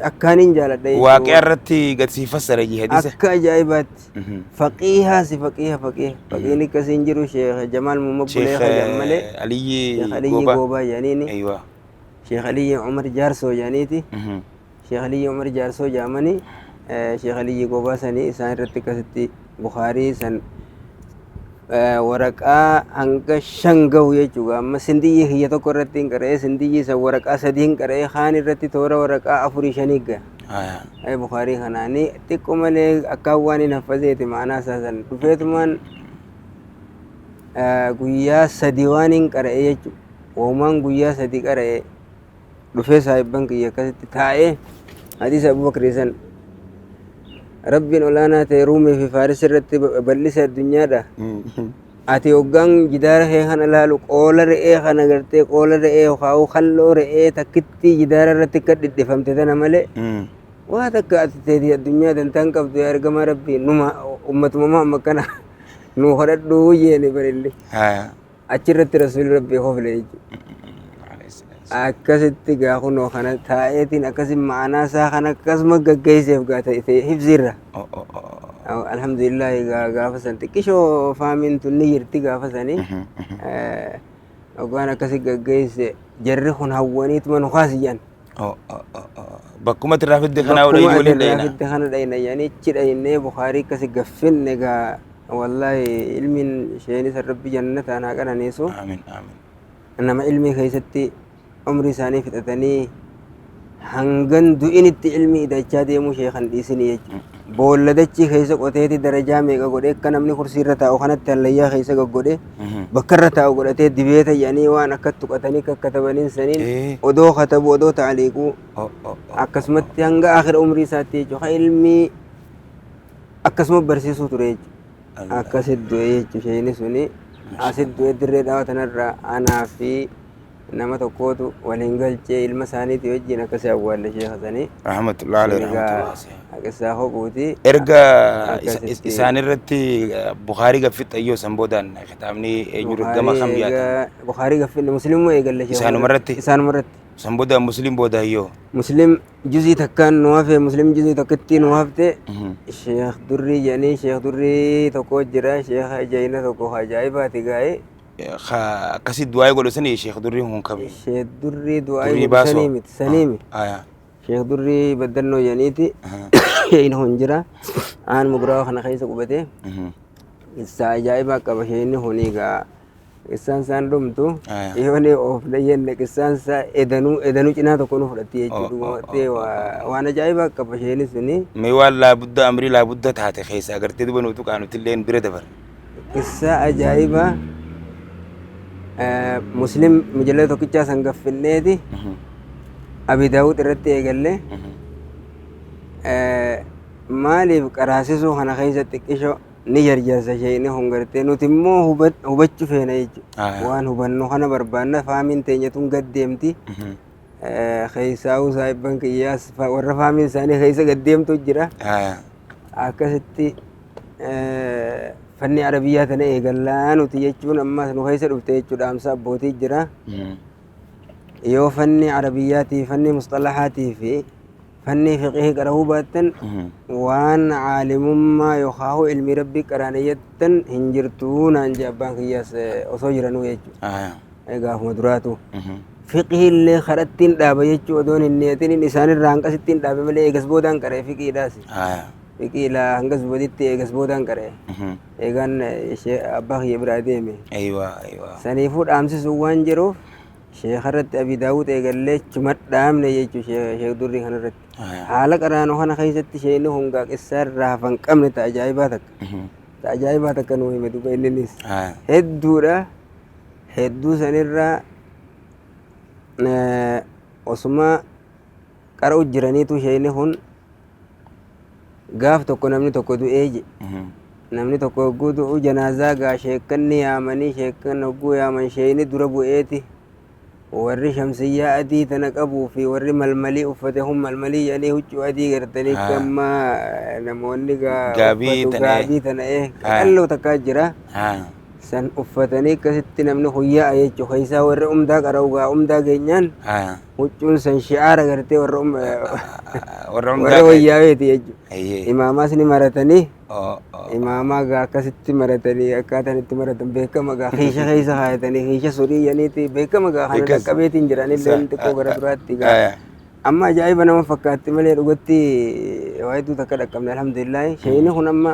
S2: akkaaniin jaaladha jechuudha.
S1: Waaqii irratti gad sii fassara jee hadiisa.
S2: Akka ajaa'ibaatti. Faqiihaa si faqiiha faqiiha. Faqiin akkasiin jiru Sheekh Jamaal Muhammad Bulee
S1: Sheekh
S2: jedhan malee
S1: Aliyyi
S2: Sheekh Aliyyi
S1: Goobaa.
S2: Goobaa jedhaniini.
S1: Aywa.
S2: Sheekh Aliyyi Umar Jaarsoo jedhaniiti. Sheekh Aliyyi Umar Jaarsoo jedhamanii Sheekh Aliyyi Goobaa sanii isaan irratti akkasitti Bukaarii san waraqaa hanga 5 gahu jechuudha. Amma sindiyyii kiyya tokko irratti hin qara'ee sindiyyii san waraqaa 3 hin qara'ee kaan irratti toora waraqaa 4 5 gaha. Ay Bukaarii kanaanii xiqqoo malee akkaan waan hin haffazeeti ma'anaa isaa san dhufeetumaan guyyaa 3 waan hin qara'ee jechuudha. Woomaan guyyaa 3 qara'ee dhufee saahibban kiyya akkasitti taa'ee hadiisa Abubakrii san Rabbiin olaanaa ta'e Ruumii fi Faaris irratti bal'ise addunyaadha. Ati hoggaan jidaara kee kana laalu qoola re'ee kana gartee qoola re'ee yookaan kalloo re'ee takkittii jidaara irratti akka dhidhifamte tana malee waa takka ati teetii addunyaa dantaan qabdu yaa ergamaa Rabbii numa ummatuma Muhammad kana nuu kadhadhuu jeeni barilli. Achirratti rasuulli Rabbii kofle jechuudha. Akkasitti gaa kunoo kana taa'eetiin akkasi ma'anaa isaa kana akkasuma gaggeesseef gaa ta'e hifziirra. Alhamdulillah gaa gaafa san xiqqishoo faamiin tun ni jirti gaafa sanii. Hoggaan akkasi gaggeesse jarri kun hawwaniituma nu kaasi jedhan.
S1: Bakkuma irraa fidde kanaa
S2: Bakkuma
S1: waliin
S2: ati irraa
S1: dhayina.
S2: fidde kana dhayina jedhanii achi dhaynee Bukaarii akkasi gaffinne gaa wallahi ilmiin isheenis Rabbi jannataan haa qananiisu.
S1: Amiin amiin.
S2: Nama ilmii keessatti umrii isaanii fixatanii hangan du'initti ilmii idachaa deemuu sheekan dhiisinii jechuudha. Boolla dachii keessa qoteeti darajaa meeqa godhee akka namni kursii irra taa'u kanatti hallayyaa keessa goggodhee bakka irra taa'u godhatee dibeeta jedhanii waan akka tuqatanii kakkatabaniin saniin odoo katabu odoo ta'aliiquu akkasumatti hanga akhira umrii isaatti jechuudha. Ilmii akkasuma barsiisuu ture jechuudha. Akkasitti du'e jechuudha isheen suni. Asitti du'e dirree dhaawaa tanarraa anaa fi nama tokkootu waliin galchee ilma isaaniitii wajjin akkasii awwaalle sheekha sanii.
S1: Rahmatullahi alayhi
S2: Egaa
S1: rahmatullahi.
S2: isaa hoquuti.
S1: Erga
S2: Akkasitti.
S1: isaan irratti Bukaarii gaffixxe san boodaan kitaabni eenyu gama kam dhiyaatan?
S2: Bukaarii gaffinne Musliimuma eegalle sheekha.
S1: Isaanuma irratti?
S2: Isaanuma irratti.
S1: San booda Musliim booda iyyoo.
S2: Muslim juzii takkaan nu hafe Muslim juzii tokkittii nu hafte Sheekh Durrii jedhanii Sheekh Durrii tokko jira Sheekh Jayina tokko ajaa'ibaati gaa'e.
S1: Akkasii du'aa godhu sanii Sheekh Durrii kun kami?
S2: Sheekh Durrii du'aa
S1: Durrii
S2: godhu
S1: baasoo?
S2: sanii miti sanii miti. Sheekh Durrii baddannoo jedhaniiti sheekni kun jira aan muguraa kana keessa qubate isaa ajaa'ibaa qaba sheekni kun egaa qissaan isaan dhumtu yoo ni oofne jenne qissaan isaa edanuu cinaa tokko nu fudhatti jechuudha. Waan ajaa'ibaa qaba sheekni suni.
S1: Mee waan laabudda amrii laabudda taate keessa agartee duba nutu qaanuti illee bira dabar.
S2: Qissaa ajaa'ibaa Muslim mujallada tokkichaa san gaffinneeti Abi Daawud irratti eegalle maaliif qaraasisuu kana keessa xiqqishoo ni jarjarsa sheekni kun gartee nuti immoo hubachuu feena jechuudha. Waan hubannu kana barbaanna faamiin teenya tun gad deemti. Keessaa'uu saahibban kiyyaas warra faamiin isaanii keessa gad deemtu jira. Akkasitti fanni arabiyyaa tana eegallaa nuti jechuun ammas nu keessa dhufte jechuudha amsa abbootii jira. Yoo fanni arabiyyaatii fanni musxalahaatii fi fanni fiqihii qara'uu baattan waan caalimummaa yookaan ilmi rabbii qaraane jettan hin jirtuu naan jee abbaan kiyyaas osoo jiranuu jechuudha. Gaafuma duraatu. Fiqihii illee karattiin dhaaba jechuu odoon hin niyatin isaanirraa hanqasittiin dhaabe malee eegas boodaan qara'e fiqiidhaas. Fiqii laa hangas boditti eegas boodaan qara'e. Eegaan abbaa kiyya biraa deeme. Saniifuu dhaamsisuun waan jiruuf Sheekha irratti Abi Daawud eegallee chuma dhaamne jechuu sheek durrii kana irratti. Haala qaraanoo kana keessatti sheekni kun gaa qissaa irraa hafan qabne ta ajaa'ibaa takka. Ta ajaa'ibaa takka nuu hime duuba inninis. Hedduudha. Hedduu sanirraa osuma qara'u jiraniitu sheekni kun gaaf tokko namni tokko du'ee je. Namni tokko hogguu du'u janaazaa gaa sheekkanni yaamanii sheekkan hogguu yaaman sheekni dura bu'eeti warri shamsiyyaa adii tana qabuu fi warri malmalii uffate kun malmalii jedhanii huccuu adii gartanii
S1: Haa.
S2: amma namoonni gaa
S1: Gaabii
S2: uffatu
S1: tana, eh.
S2: gaabii tana
S1: Haa.
S2: qaqalloo takkaa jira. San uffatanii akkasitti namni kun yaa'a jechuudha. Keessaa warri umdaa qara'u gaa umdaa geenyaan huccuun san shi'aara gartee warra
S1: Warra
S2: warra
S1: umdaa
S2: wayyaaweeti jechuudha.
S1: Ayyee.
S2: Imaamaas ni maratanii
S1: Oh, oh.
S2: imaamaa gaa akkasitti maratanii akkaataan itti maratan beekama gaa kiisha keessa kaayatanii kiisha surii yaniiti beekama gaa kana
S1: Beekas.
S2: dhaqqabeetiin jiranillee xiqqoo gara duraatti gaa. Amma ajaa'iba nama fakkaatti malee dhugatti waa hedduu takka dhaqqabne alhamdulillah. Sheeyni kun amma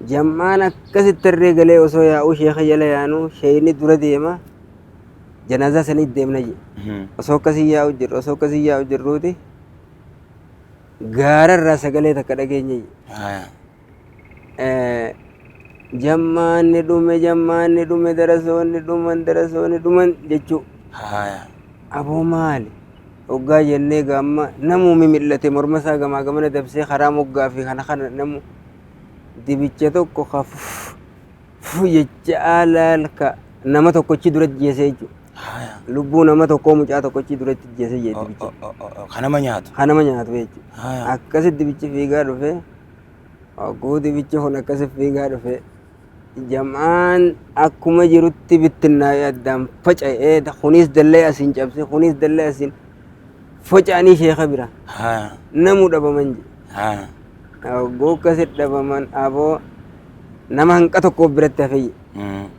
S2: jam'aan akkasitti tarree galee osoo yaa'uu sheeka jala yaanu sheeyni dura deema janaazaa sanii deemna je. Osoo akkasii yaa'u jirru osoo akkasii yaa'u jirruuti gaara irraa sagalee takka dhageenye je. Jammaanni dhume jammaanni dhume darasoonni dhuman darasoonni dhuman jechuu. Aboo maali? Hoggaa jennee gaamma namuu mimil'ate morma isaa gamaa gamana dabsee karaa moggaa fi kana kana namu dibicha tokko ka fuf fuf jecha laal ka nama tokkochi duratti jeesee jechuudha. Lubbuu nama tokkoo mucaa tokkochi duratti jeesee jee dibicha.
S1: Kanama nyaatu.
S2: Ka nama nyaatu jechuudha. Akkasi dibichi fiigaa dhufe hogguu dibichi kun akkasi fiigaa dhufe jam'aan akkuma jirutti bittinnaa'ee addaan faca'ee kunis dallee asiin cabse kunis dallee asiin faca'anii sheeka bira namuu dhabaman je. Hogguu akkasi dhabaman aboo nama hanqa tokko biratti hafe je.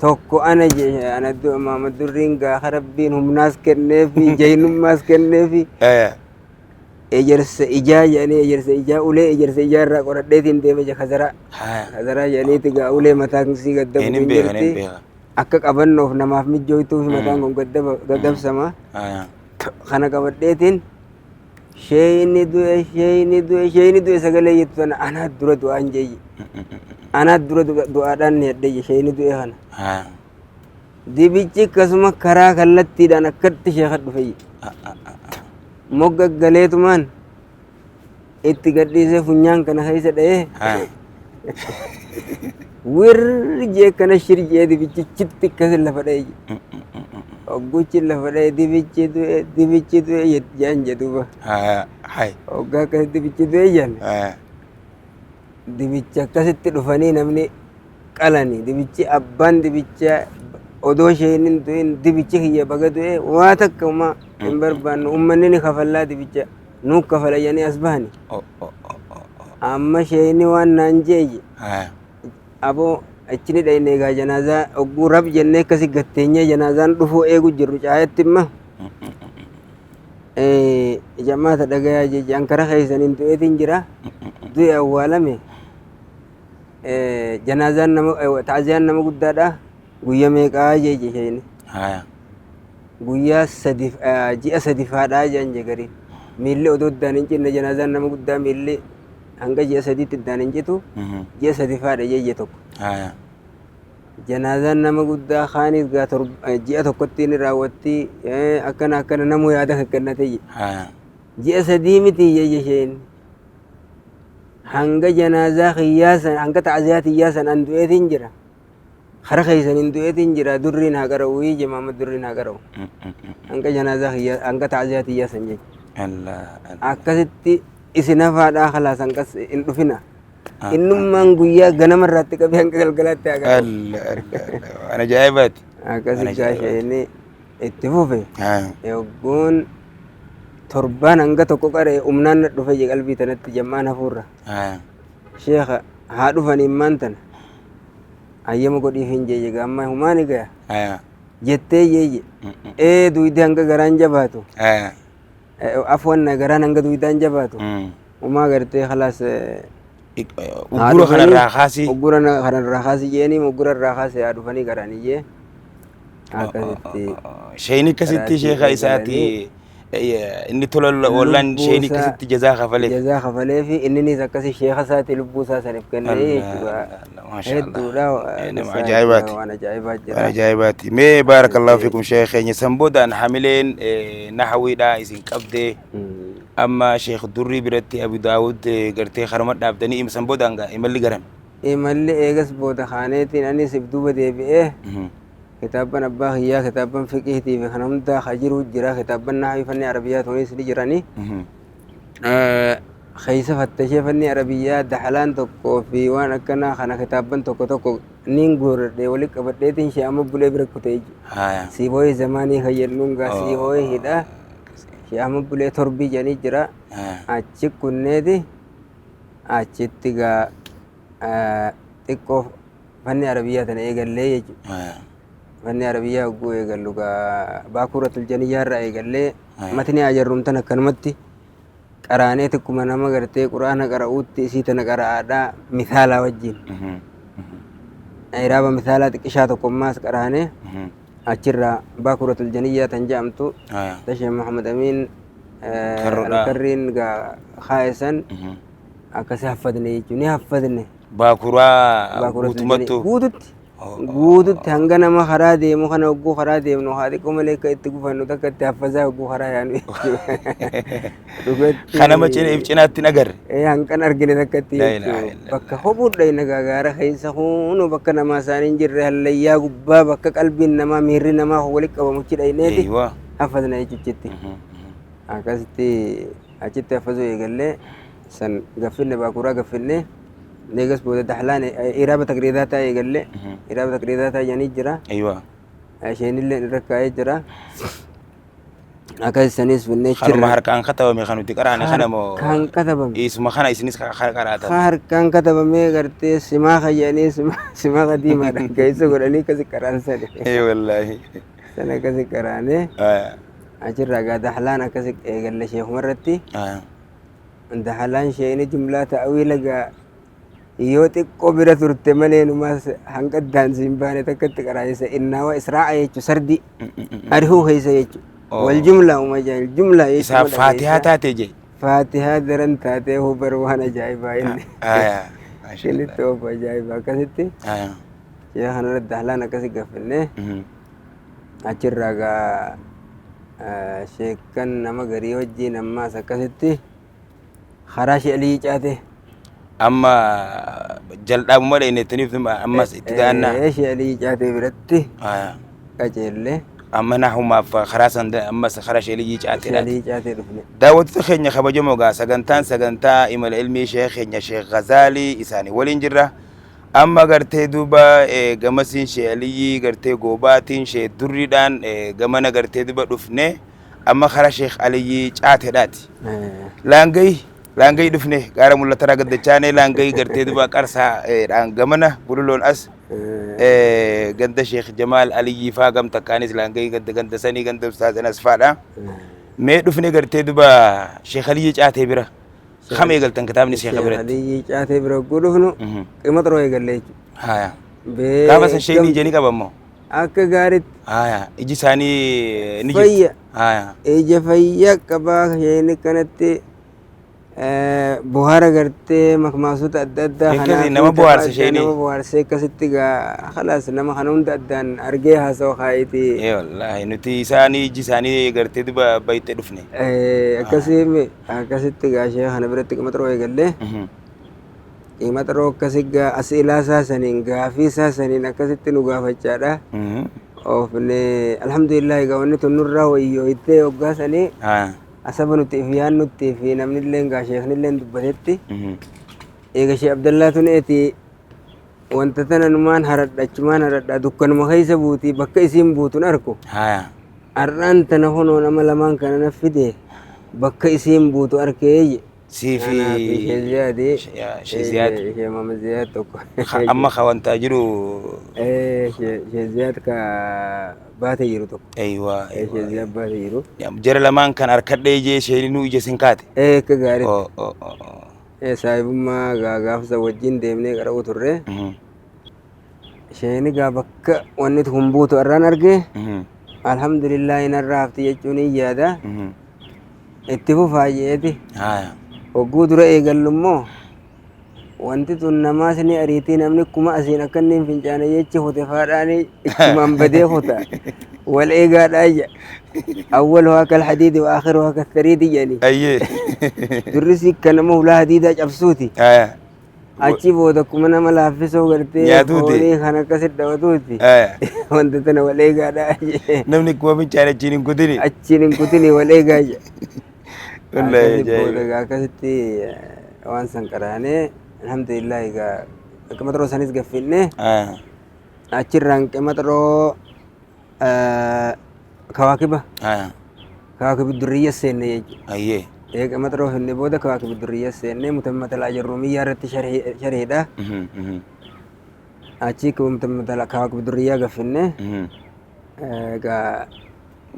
S2: Tokko ana je ana Maamad Durriin gaafa rabbiin humnaas kenneefi jaynummaas kenneefi ejersa ijaa jedhanii ejersa ijaa ulee ejersa ijaa irraa qoradheetiin deeme je kazaraa. Kazaraa jedhaniiti gaa ulee mataan sii gaddabu
S1: Hin
S2: hin
S1: beeka, hin
S2: jirti.
S1: beeka.
S2: Akka qabannoof namaaf mijjooytuuf mataan kun gaddabsama. Kana qabadheetiin sheeyni du'e sheeyni du'e sheeyni du'e sagalee jettu tana anaa dura du'aan jeeyye. Anaa dura du'aadhaan ni hadhe je sheeyni du'e kana. Dibichi akkasuma karaa kallattiidhaan akkatti sheeka dhufe je. Mogga galeetumaan itti gadhiisee funyaan kana keessa dha'ee wirri jee kana shir jee dibichichitti akkasi lafa dha'e je. Hogguchi lafa dha'e dibichi du'e dibichi du'e jedhan je duuba. Hoggaa akkasi dibichi du'e jedhan dibicha akkasitti dhufanii namni qalani dibichi abbaan dibicha odoo isheen hin du'in dibichi kiyya baga du'e waa takka uma hin barbaannu ummanni ni kafallaa dibicha nuu kafala jedhanii as bahani. Amma sheeyni waan naan jeeye aboo achi ni dhayne egaa janaazaa hogguu rab jennee akkasi gatteenyee janaazaan dhufuu eegu jirru caayetti imma jamaata dhagayaa jeje ankara keessan hin du'eetiin jira du'e awwaalame janaazaan nama ta'aziyaan nama guddaadha guyya meeqaa jeje sheeyni guyyaa sadi ji'a sadi faadhaa jedhan je gariin miilli odoo iddaan hin cinne janaazaan nama guddaa miilli hanga ji'a sadiitti iddaan hin citu ji'a sadi faadha jeje tokko. Janaazaan nama guddaa kaanis gaa ji'a tokkotti ni raawwatti akkana akkana namuu yaada kakkannate je. Ji'a sadii miti jeje isheen hanga janaazaa kiyyaa san hanga ta'aziyaa tiyyaa san an du'eetiin jira. Kara keessan hin du'eetiin jira durriin haa qara'u je Maamad Durriin haa qara'u. Hanga janaazaa kiyyaa hanga ta'aziyaa tiyyaa san jechuudha. Akkasitti isin hafaadhaa khalaas hanqas hin dhufina. Innummaan guyyaa ganama irraatti qabee hanga galgalaatti haa qara'u.
S1: Waan ajaa'ibaati.
S2: Akkasi gaasheenii itti fufe. Yogguun torbaan hanga tokko qara'e humnaan na dhufe je qalbii tanatti jam'aan hafuurra. Sheekha haa dhufanii immaan tana. Hayyama godhiif hin jeeye gaamma humaani gaya. Jettee jeeye. Ee duydi hanga garaan jabaatu. Afwan garaan hanga duydaan jabaatu. Humaa gartee khalaas
S1: Uggura kanarraa kaasii.
S2: Uggura kanarraa kaasii jeeni uggura irraa kaasee haa dhufanii garaanii jee. Akkasitti
S1: Sheeyni akkasitti
S2: qaraatii
S1: sheeka isaati
S2: eegalanii
S1: inni tola oolaan
S2: lubbuu
S1: sheeyni
S2: isaa
S1: akkasitti jazaa kafaleef.
S2: Jazaa kafalee fi inninis akkasi sheeka isaati lubbuu isaa saniif kennee jechuudha.
S1: Maasha Allah.
S2: Hedduudha.
S1: Nama
S2: qissaa
S1: ajaa'ibaati.
S2: waan ajaa'ibaa
S1: Waan
S2: jira.
S1: ajaa'ibaati. Mee baarakallahu fiikum sheekh keenya san boodaan hamileen nahawiidhaa isin qabdee amma sheekh Durrii biratti Abu Daawud gartee karuma dhaabdanii san boodaan imalli garan.
S2: Imalli eegas booda kaaneetiin anis if duuba deebi'ee kitaabban abbaa kiyyaa kitaabban fiqihitii fi kana hundaa ka jiru jira, kitaabban nahawii fanni arabiyyaa tunis ni jirani. Keessa fattashee fanni arabiyyaa dahalaan tokkoo fi waan akkanaa kana kitaabban tokko tokko niin guurradhee walitti qabadheetiin shee amma bulee bira kutee jechuudha. Siibooyee zamaanii kan jennuun gaa siibooyee hidha. Shee amma bulee torbii jedhanii jira. Achi kunneeti achitti gaa xiqqoo fanni arabiyyaa tana eegallee jechuudha. Fanni arabiyyaa hogguu eegallu gaa baakuratul janiyyaa irraa eegallee matni ajarruumtan akkanumatti qaraanee xiqquma nama gartee quraana qara'uutti isii tana qara'aadhaa misaalaa wajjin. Iraaba misaalaa xiqqishaa tokkommaas qaraanee achirraa baakuratul janiyyaa tan jedhamtu tashee Muhammad Amiin
S1: Karroodhaa.
S2: Alkarriin gaa kaayesan akkasi haffadne jechuun ni haffadne.
S1: Baakuraa
S2: Baakuratul
S1: guutumattu.
S2: Guututti. Guututti hanga nama karaa deemu kana hogguu karaa deemnu haa xiqqoo malee akka itti gufannu takka itti haffazaa hogguu karaa yaanu jechuudha. Dhugatti.
S1: Kanama cinaatti hin agarre.
S2: Hanqan argine takkatti
S1: Laa ilaaha
S2: jechuudha.
S1: illallah.
S2: Bakka hobuudha inni gaara keessa hunuu bakka namaa isaanii hin jirre hallayyaa gubbaa bakka qalbiin namaa miirri namaa walitti qabamuchi dhayneeti
S1: Eeywa.
S2: haffazna jechuutti. Akkasitti achitti haffazuu eegallee san gaffinne baakuraa gaffinne eegas booda daxlaan iraaba taqriidaa taa'e eegallee iraaba taqriidaa taa'e jedhanii jira.
S1: Eeywa.
S2: Isheenillee irra kaa'ee jira. Akkas sanis finnee
S1: Kanuma harkaan katabame kan nuti qaraane kana moo
S2: Harkaan katabame.
S1: Isuma kana isinis qaraatan.
S2: Harkaan katabamee gartee simaa kayyanii simaa qadiimaadhaan keessa godhanii akkasi qaraansani.
S1: Ee wallaahi.
S2: Sana akkasi qaraanee achirraa gaa daxlaan akkasi eegalle sheekumarratti. Daxlaan sheeni jumlaa ta'awiila gaa yoo xiqqoo bira turte malee numaas hanqa daansi hin baane takkatti qaraansa innaawa israa'a jechu sardi arihuu keessa jechu. Wal jumlaa uma jaahil jumlaa jechu.
S1: Isaa faatihaa taate jee.
S2: Faatihaa daran taatee hubar waan ajaa'ibaa inni.
S1: Maasha
S2: Inni
S1: Allah.
S2: oofu ajaa'ibaa akkasitti. Sheekh kanarratti daxlaan akkasi gaffinnee achirraa gaa sheekkan nama garii wajjiin ammaas akkasitti karaa sheelii caate.
S1: Amma jal'aabuma dhaynettaniif ammas itti da'annaa.
S2: Sheelii caate biratti qaceellee.
S1: Amma nahumaaf karaa san ammas karaa sheelii caateedhaati.
S2: Sheelii caatee dhufne.
S1: Daawwattoota keenya kabajamoo gaa sagantaan sagantaa imala ilmii sheekh keenya Sheekh Ghazaalii isaanii waliin jirra. Amma gartee duuba gamasiin sheelii gartee goobaatiin shee durriidhaan gamana gartee duuba dhufne amma karaa Sheekh Aliyyii caateedhaati. Laangayi dhufne gaara mul'ataraa gaddachaanee laangayi gartee duuba qarsaa dhaan gamana bululoon as ganda Sheekh Jamaal Aliyyii faa gam takkaanis laangayi ganda ganda sanii ganda Ustaaz Anas faadha. Mee dhufne gartee duuba Sheekh Aliyyii caatee bira. Kam eegaltan kitaabni Sheekh biratti?
S2: Aliyyii caatee bira hogguu dhufnu qima xuroo eegalle jechuudha.
S1: Gaafa san sheekni ija ni qabamoo?
S2: Akka gaariitti.
S1: Iji isaanii ni jirti.
S2: Fayya. Ija fayyaa qabaa sheekni kanatti bohaara gartee makmaasota adda addaa
S1: Akkasii nama bohaarsa sheekni.
S2: Nama bohaarsee akkasitti gaa khalaas nama kana hunda addaan argee haasawa kaayitii.
S1: Ee wallaahi nuti isaanii iji isaanii gartee duba baay'ee dhufne.
S2: Akkasii akkasitti gaa sheekh kana biratti qima xuroo eegallee. Qima xuroo akkasi gaa as ilaasaa saniin gaafii isaa saniin akkasitti nu gaafachaadha. Oofne alhamdulillah gaa wanni tun nurraa wayyooytee hoggaa sanii asaba nuti if yaannutti fi namni illee gaa sheekni illee dubbatetti. Eega Sheekh Abdallaa tun eeti wanta tana numaan haradha achumaan haradha dukkanuma keessa buutii bakka isiin buutun arku. Har'aan tana honoo nama lamaan kana na fide bakka isiin buutu arkee.
S1: Sii fi
S2: Sheekh Ziyaadi.
S1: Sheekh Ziyaad.
S2: Sheekh Muhammad Ziyaad tokko.
S1: Amma ka wanta jiru.
S2: Sheekh Ziyaad ka baate jiru tokko.
S1: Eeywa.
S2: Sheekh Ziyaad baate jiru.
S1: Jara lamaan kan harkadhee ijee isheeninuu ija sin kaate.
S2: Akka gaariitti. Saahibummaa gaafsa wajjin deemnee qara'uu turre. Sheeni gaa bakka wanni kun buutu irraan arge alhamdulillah narraa hafti jechuun hin yaada. Itti fufaa jeeti. Hogguu dura eegallu immoo wanti tun namaas ni ariitii namni kuma asiin akka inni hin fincaane jechi hute faadhaani ichumaan badee huta. Wal eegaadhaa ija. Awwaluhaa kal hadiidi wa aakhiruhaa kal sariidi jedhani.
S1: Ayyee.
S2: Durri si akka nama hulaa hadiidaa cabsuuti. Achi booda akkuma nama laaffisoo gartee
S1: Nyaatuuti.
S2: foonii kan akkasitti dhawatuuti. Wanta tana wal eegaadhaa jee.
S1: Namni kuma fincaane achiin hin kutini.
S2: Achiin hin kutini wal eegaa jee.
S1: Wallahi
S2: Akkasi booda
S1: ajaa'iba.
S2: egaa akkasitti waan san qaraanee alhamdulillah egaa qamaxiroo sanis gaffinne achirraan qamaxiroo kawaakiba kawaakiba durriyya seenne jechuudha.
S1: Ayyee.
S2: Eega qamaxiroo finne booda kawaakiba durriyya seenne mutammata ajarruumiyyaa irratti sharhiidha. Achi mutammata kawaakiba durriyyaa gaffinne egaa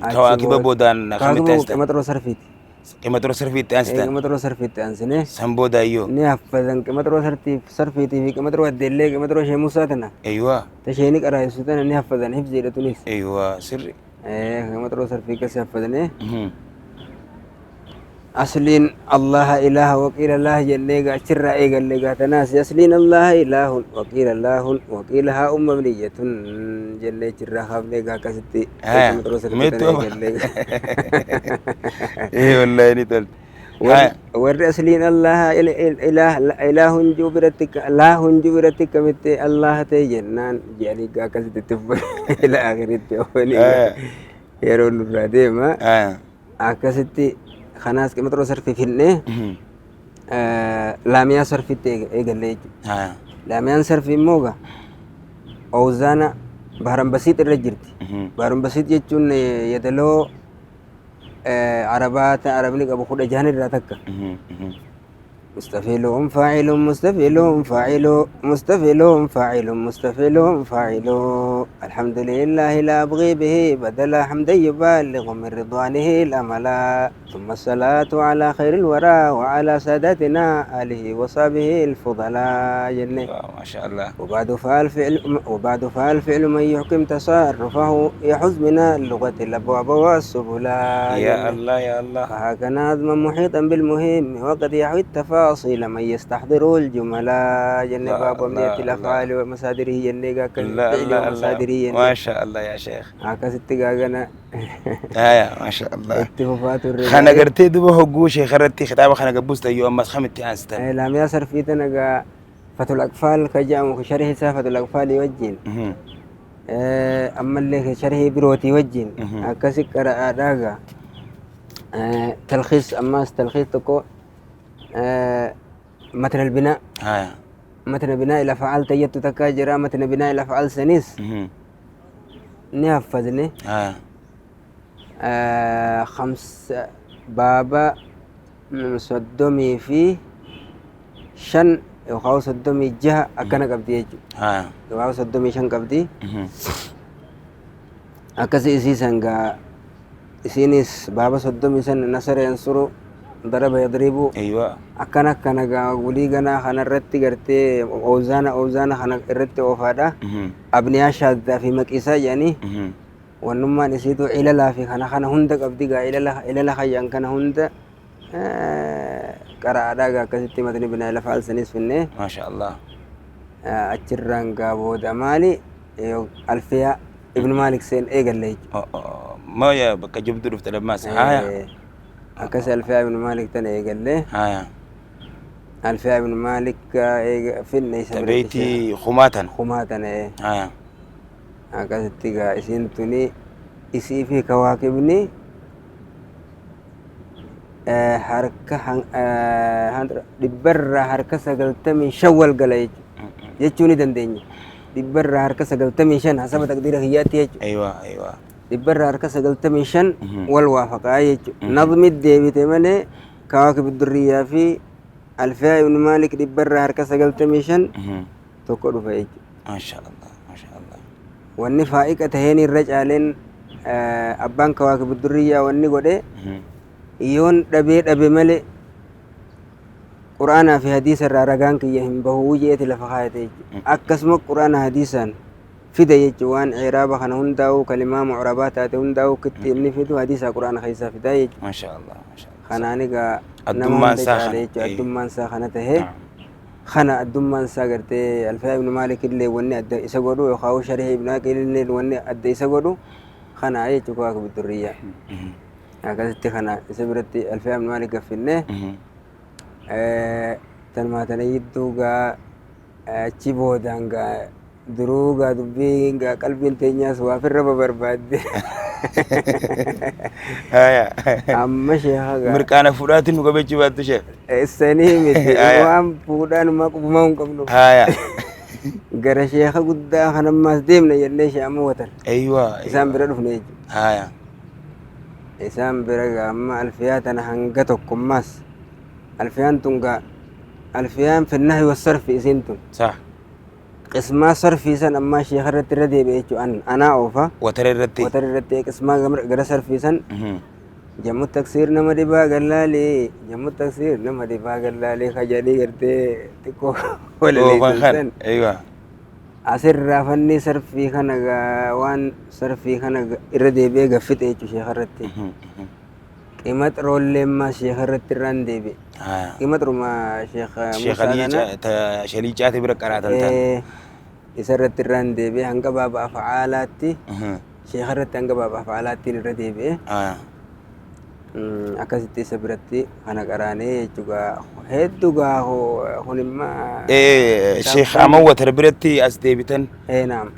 S2: achi
S1: Kawaakiba
S2: booda
S1: boodaan kamitti
S2: kawaakiba
S1: aansitan?
S2: qamaxiroo sarfiiti.
S1: Qamaxiroo sarfiitti aansitan?
S2: Qamaxiroo sarfiitti aansine.
S1: San booda iyyoo.
S2: Ni haffazan qamaxiroo sarfiitii fi qamaxiroo addeellee qamaxiroo ishee musaa tana.
S1: Eeywa.
S2: Tasheeni qaraayessu tana ni haffazan hifziidha tunis.
S1: Eeywa sirri.
S2: Qamaxiroo sarfii akkasii haffazane. Asliin Allaha ilaaha waqiila laah jennee egaa achirraa eegalle egaa tanaas asliin Allaha ilaahun waqiila laahun waqiila haa umma niyyatun jennee achirraa kaafne egaa akkasitti qamaxiroo sarfii tana
S1: Meettoo.
S2: eegalle.
S1: Ee wallahi ni tolti.
S2: Warri asliin Allaha ilaahun jiru biratti laahun jiru biratti kamitti Allaha ta'e jennaan jedhanii egaa akkasitti itti fufe ila akhiritti oofanii yeroo nurraa deema. Akkasitti kanaas qamaxiroo sarfii finnee laamiyaa sarfiitti eegalle jechuudha. Laamiyaan sarfii immoo egaa owzaana baharan basiit irra jirti. Baharan basiit jechuun yeedaloo arabaa ta arabni qabu 16 irraa takka. مستفيل فاعل مستفيل فاعل مستفيل فاعل مستفيل فاعل الحمد لله لا أبغي به بدل حمدا يبالغ من رضوانه الأملا ثم الصلاة على خير الورى وعلى ساداتنا آله وصحبه الفضلاء جنة.
S1: ما شاء الله.
S2: وبعد فالفعل من يحكم تصرفه يحز من اللغة الأبواب والسبلا
S1: يا
S2: جنة.
S1: الله يا الله.
S2: فهكذا نظما محيطا بالمهم وقد يحوي التفاصيل من يستحضر الجملا جنة
S1: الله
S2: باب أمنية
S1: الله
S2: الأفعال ومصادره جنة
S1: الله
S2: كالفعل
S1: الله الله.
S2: ومصادره جنة.
S1: ما شاء الله يا شيخ.
S2: هكذا اتقاقنا.
S1: آية ما شاء الله.
S2: اتفاقات الرجال.
S1: خنا قرتي دبا هجو شيخ رتي خطابة خنا قبوست أيوة أما خمتي أنستن.
S2: لم يصر في تنقى فتو الأقفال كجام شرح فتو الأقفال يوجين. أما اللي شرح بروتي يوجين. هكذا قرأ راقة. تلخيص أما تلخيص تكو متن البناء. متن بناء الأفعال تيت تكاجرا متن بناء الأفعال سنيس. نحفظني. خمس بابا صدمي في شن يخاو صدمي جهة أكنا قبدي يجي. يخاو صدمي شن قبدي. أكسي إسي سنغا إسينيس بابا صدمي سن نصر ينصرو ضرب يضربو.
S1: أيوة.
S2: أكنا كنا ولي جنا خنا رتي قرتي أوزانا أوزانا خنا رتي أوفادا. أبنيا شاذة في مكيسة يعني. ونما نسيتو إلى لا في خنا خنا هندك أبدي جا إلى لا إلى لا خيان كنا هند كرادا جا كستي مدني بنا إلى فعل سنيس فيني.
S1: ما شاء الله.
S2: أتشران جابو دمالي ألفيا ابن مالك سين إيه قال لي.
S1: ما يا بك جبت رفت لما سهايا.
S2: أكس ألفيا ابن مالك تاني إيه قال لي.
S1: هايا.
S2: ألفيا ابن مالك إيه فيني.
S1: تبيتي خماتا.
S2: خماتا إيه.
S1: هايا.
S2: أكس تيجا إسين توني إسي في كواكبني حركة دبر حركة سقلت من شوال قليج يجوني دندني دبر حركة سقلت من شن حسب تقدير هياتي يجو.
S1: أيوة أيوة.
S2: دبر حركة سقلت من شن والوافقة يجو. نظم الديبي تمني كواكب الدرية في ألفيا ابن مالك دبر حركة سقلت من شن تقول فيجو.
S1: ما شاء الله ما شاء الله.
S2: والنفائق تهيني الرجالين أبان كواكب الدرية والنقودة يون دبي دبي ملي قرآن في حديث الرجان كي يهم بهوجية لفخايته أكسم قرآن حديثا Fida jechuun waan icraaba kana hundaa'u kalimaa mucrabaa taate hundaa'u kitti inni fidu hadiisa quraana keessaa fidaa jechuudha.
S1: Masha Allah. Masha Allah.
S2: Kanaan egaa nama
S1: Addummaan
S2: hunda
S1: isaa
S2: caale
S1: kana,
S2: jechuudha.
S1: eh.
S2: Addummaan isaa kana tahee
S1: Naam.
S2: kana addummaan isaa gartee Alfiyaa ibnu Maalik illee wanni adda isa godhu yookaan Sharhii ibnu Aqiil illee wanni adda isa godhu kana jechuudha Kawaakib Durriyaa. Akkasitti kana isa biratti Alfiyaa ibnu Maalik gaffinnee tanumaa tana yidduu gaa achi boodaan gaa duruu gaa dubbiin gaa qalbiin teenyaas waa firra babarbaadde.
S1: Haya.
S2: Amma sheekha gaa
S1: Mirqaana fuudhaatiin nu qabachuu baattu sheekh.
S2: Sanii miti
S1: Aya.
S2: waan fuudhaan qubumaa hin qabnu.
S1: Haya.
S2: Gara sheekha guddaa kanammaas deemna jennee shee amma watan.
S1: Aywa.
S2: Isaan bira dhufne jechuudha.
S1: Haya.
S2: Isaan bira gaa amma alfiyaa tana hanga tokkummaas alfiyaan tun gaa alfiyaan finnahi wasarfi isiin tun.
S1: Sah.
S2: Qismaa sarfii san ammaa sheekha irratti irra deebi'e jechuudha. Anaa oofa.
S1: Watara irratti.
S2: Watar irratti qismaa gara sarfii san jammu taksiir nama dhibaa gallaalee jammu taksiir nama dhibaa gallaalee kajanii gartee xiqqoo
S1: Oofan
S2: walaleessan
S1: kan.
S2: san.
S1: Aywa.
S2: Asirraa fanni sarfii kana gaa waan sarfii kana irra deebi'ee gaffixe jechuudha sheekha irratti. Qimaxiroollee ammaa sheekha irratti irraan deebi'e.
S1: Haya.
S2: Qimaxiruma sheekha
S1: Sheekh
S2: Musaa kana.
S1: Alii Shaliicaati bira qaraatan tan.
S2: Isa irratti irraan deebi'e hanga baaba afaalaatti sheekha irratti hanga baaba afaalaattiin irra deebi'e.
S1: Haya.
S2: Akkasitti isa biratti kana qaraanee jechuudha. Hedduu gaa kun immoo.
S1: Sheekh amma watara biratti as deebitan.
S2: Naam.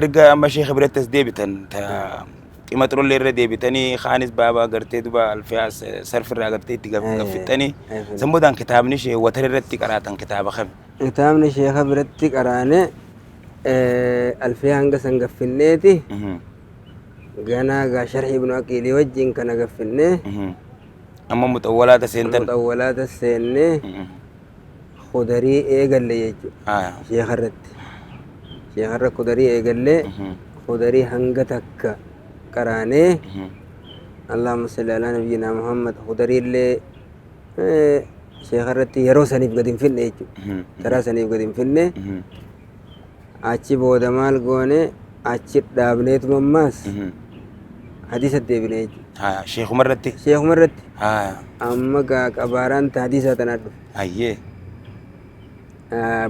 S1: Erga amma sheekha biratti as deebitan ta qimaxirollee irra deebitanii kaanis baaba gartee duba alfiyaa sarfirraa gartee itti gaffixanii sammuudhaan kitaabni ishee watara irratti qaraatan kitaaba kami.
S2: Kitaabni sheekha biratti qaraane alfiyaa hanga san gaffinneeti ganaa gaa sharhi ibnu aqiilii wajjin kana gaffinnee
S1: Amma muxawwalaata seentan.
S2: Muxawwalaata seennee kudarii eegalle jechuudha sheekha irratti. Sheekha irra kudarii eegallee kudarii hanga takka qaraanee Allahumma salli alaa nabiyyinaa Muhammad kudarii illee sheekha irratti yeroo saniif gadi hin finne jechuudha. Karaa saniif gadi hin finne achi booda maal goone achi dhaabneetuma ammaas hadiisa deebine jechuudha.
S1: Sheekuma irratti.
S2: Sheekuma irratti amma gaa qabaaraan ta hadiisaa tanaa dhufe.
S1: Hayyee.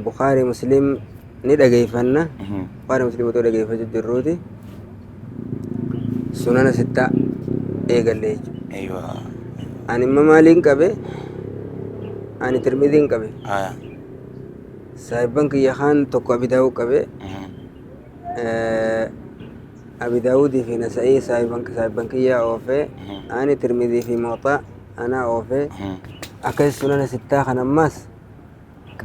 S2: Bukhaarii Muslim ni dhageeffanna. Bukhaarii Muslim otoo dhageeffachuu jirruuti sunana sittaa eegalle jechuudha.
S1: Aywa.
S2: Ani immoo maaliin qabe? Ani Tirmiziin qabe. Saahibban kiyya kaan tokko Abi Daawud qabe. Abi Daawudii fi Nasa'ii saahibban kiyyaa oofee. Ani Tirmizii fi Muwaxaa anaa oofee. Akkasi sunana sittaa kan ammaas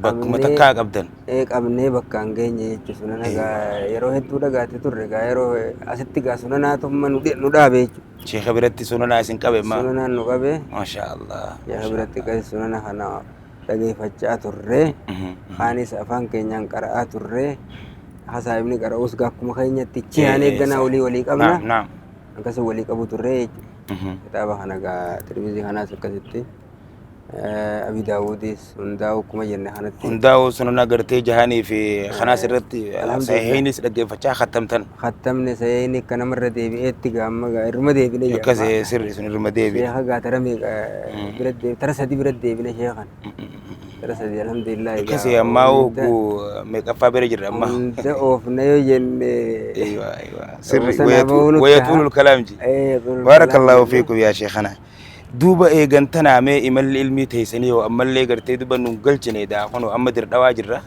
S1: Bakkuma takkaa qabdan.
S2: Qabnee bakka hin geenye jechuudha. Sunana gaa yeroo hedduu dhagaate turre gaa yeroo asitti gaa sunanaatumma nu dhaabe jechuudha.
S1: Sheekha biratti sunanaa isin qabe ma?
S2: Sunanaan nu qabe.
S1: Masha Allah.
S2: Sheekha biratti akkasi sunana kana dhageeffachaa turre. Kaanis afaan keenyaan qara'aa turre. Hasaa'ibni qara'uus gaa akkuma keenyatti chi'aan eegganaa walii walii qabna.
S1: Naam naam.
S2: Akkasii walii qabu turre jechuudha. Kitaaba kana gaa Tirmizii kanaas akkasitti Abi Daawudis hundaa'u akkuma jenne kanatti.
S1: Hundaa'u sunana gartee jahanii fi kanaas irratti sahihiinis dhaggeeffachaa khattamtan.
S2: Khattamne sahihiin akka namarra deebi'eetti gaa amma gaa irruma deebine
S1: Akkas sirri sun irruma deebi'e.
S2: Sheekha gaa tara meeqa bira deebi tara sadi bira deebine sheekhan. Tara sadi alhamdulillah.
S1: Akkasii ammaa hogguu meeqaffaa bira jirra amma.
S2: Hunda oofna yoo jenne.
S1: Aywa aywa sirri wayatuulul kalaam ji. Barakallahu fiikum yaa sheekhana. Duuba eegantanaa mee imalli ilmii teessanii yoo ammallee gartee duba nun galchine daa kun amma dirdhawaa jirra.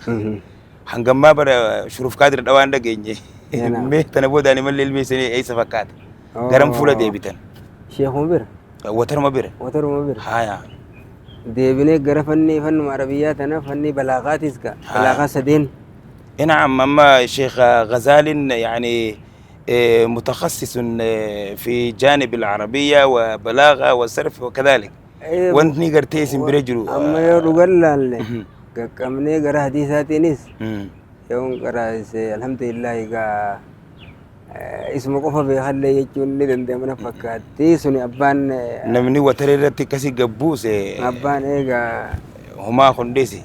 S1: Hangammaa bara shurufkaa dirdhawaa hin dhageenye. Mee tana boodaan imalli ilmii isinii eessa fakkaata? Garam fuula deebitan?
S2: Sheekuma bira.
S1: Wataruma bira.
S2: Wataruma bira.
S1: Haya.
S2: Deebinee gara fanni fannuma arabiyyaa tana fanni balaaqaatis gaa. Balaaqaa sadeen.
S1: نعم أما شيخ غزال يعني متخصص في جانب العربية وبلاغة وصرف وكذلك. وانت نيجر تيسن برجلو.
S2: أما يا رجال قمني قرا حديثاتينيس. يوم قرا الحمد لله قا اسمه قفا بيخلي يجون ندم دمنا فكاتي سني أبان
S1: نمني وتريرتي كسي قبوس
S2: أبان إيه
S1: هما خندسي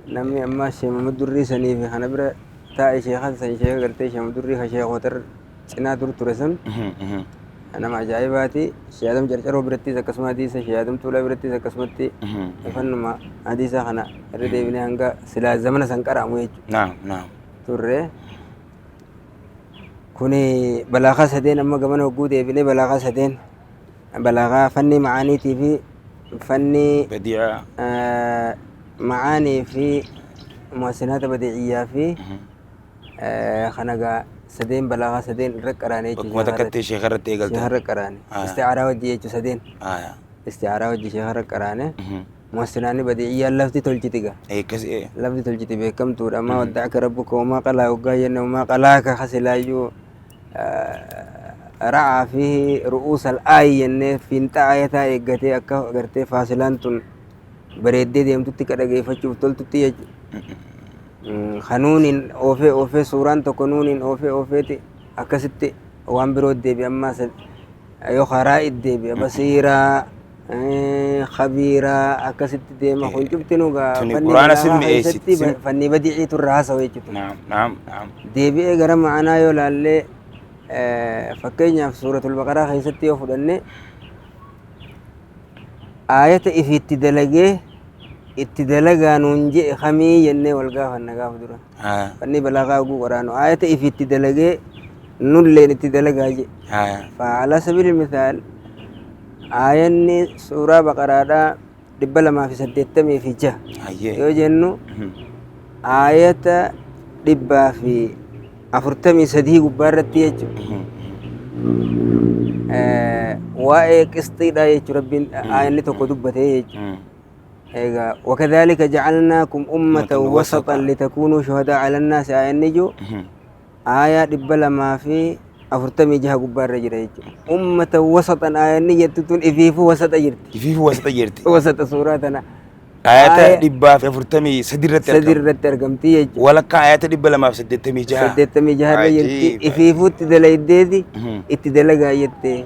S2: نمي أما شيء ما مدري سني في خنبرة Taa'e sheekan san sheeka gartee shamdurrii ka sheekotar cinaa dur ture sun nama ajaa'ibaati. Shee Adam Carcaroo birattis akkasuma hadiisa, Shee Adam Tuulaa birattis akkasumatti fannuma hadiisa kana irra deebinee hanga silaa zamana san qara'amu jechuudha.
S1: Naam, naam.
S2: Turre. Kuni balaagaa sadeen amma gamana hogguu deebinee balaagaa sadeen balaagaa fanni macaaniitii fi fanni
S1: Badii'aa.
S2: Macaanii fi muhassinaata badiiciyyaa fi kana gaa sadeen balaagaa sadeen irra qaraane jechuudha.
S1: Bakkuma takkatti sheeka irratti eegaltan.
S2: Sheeka irra qaraane. Isti'aaraa wajji jechuudha sadeen. Isti'aaraa wajji sheeka irra qaraane. Muhassinaanni badiiciyyaan lafti tolchiti gaa.
S1: Akkas ee.
S2: Lafti tolchiti beekamtuudha. Maa wadda'aka rabbuka wamaa qalaa hoggaa jenne wamaa qalaaka kasilaayyuu ra'aa fi ru'uus al-aayi jennee fiinxa aayataa eeggatee akka gartee faasilaan tun bareeddee deemtutti ka dhageeffachuuf toltutti jechuudha. Ka nuuniin oofee oofee suuraan tokko nuuniin oofee oofeeti akkasitti waan biroo deebi'a ammaa yoo karaa itti deebi'a basiiraa khabiiraa akkasitti deema kun cuftinuu gaa
S1: Tuni
S2: fanni
S1: Qur'aana
S2: balaagaa
S1: sin mi'eessiti,
S2: keessatti fanni badiiciitu irraa haasawa jechuudha.
S1: Naam, naam, naam.
S2: Deebi'ee gara ma'anaa yoo laallee fakkeenyaaf suuratul baqaraa keessatti yoo fudhanne aayata ifi itti dalagee itti dalagaa nuun je'e kamii jennee wal gaafanna gaafa dura. Fanni balaagaa oguu qoraanu aayata ifi itti dalagee nulleen itti dalagaa je'e. Fa'ala sabiil mithaal aayanni suuraa baqaraadhaa 286 yoo jennu aayata 143 gubbaa irratti jechuudha. Waa'ee qisxiidha jechuudha rabbiin aayanni tokko dubbatee jechuudha. Egaa wakadhalika jacalnaakum ummatan wasatan litakuunuu shuhadaa ala nnaasi aayanni jiru aayaa 246 gubbaa irra jira jechuudha. Ummatan wasatan aayanni jettu tun ifiifuu wasata jirti.
S1: Ifiifuu wasata jirti.
S2: Wasata suuraa tana.
S1: Ayata 143 irratti
S2: sadi
S1: argama.
S2: Irratti argamti jechuudha.
S1: Walakkaa ayata 286.
S2: 86 irra jirti.
S1: Ajiiba.
S2: Ifiifuutti dalaydeeti itti dalagaa jettee.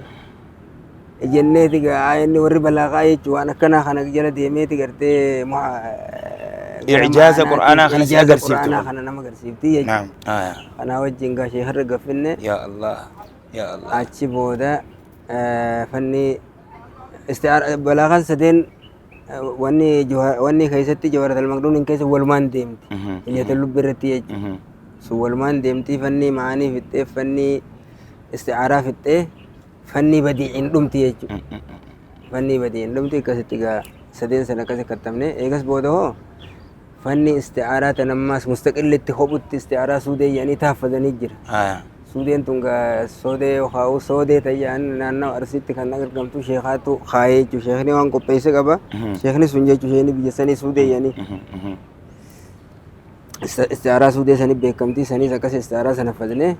S2: Jenneeti gaa aayanni warri balaaqaa jechuun waan akkanaa kana jala deemeeti gartee gara
S1: Ijaaza
S2: ma'anaatiin
S1: Qur'aanaa kana si
S2: ijaaza
S1: agarsiiftu
S2: Qur'aanaa
S1: kun.
S2: Kana nama agarsiifti jechuudha.
S1: Naam. Aya.
S2: Kanaa wajjin gaa sheekarra gaffinne.
S1: Ya Allah. Ya Allah.
S2: Achi booda fanni isti'aara balaaqaan sadeen wanni wanni keessatti jawharat al-maqduuniin keessa walumaan deemti. Hilyata lubbi irratti jechuudha. Sun walumaan deemti fanni ma'anii fixxee fanni isti'aaraa fixxee fanni badiiciin dhumti jechuudha. Fanni badiiciin dhumti akkasitti gaa sadeen sana akkasi kattabne eegas booda hoo fanni isti'aaraa tan ammaas mustaqillitti kophutti isti'aaraa suudee jedhanii taaffazanii jira. Suudeen tun gaa soodee yookaan soodee tayyaan naannoo Arsiitti kan argamtu sheekaatu kaayee jechuudha. Sheekni waan qopheesse qaba. Sheekni sun jechuudha sheekni biyya sanii suudee jedhanii. Isti'aaraa suudee sanii beekamtii saniis akkas isti'aaraa sana fadnee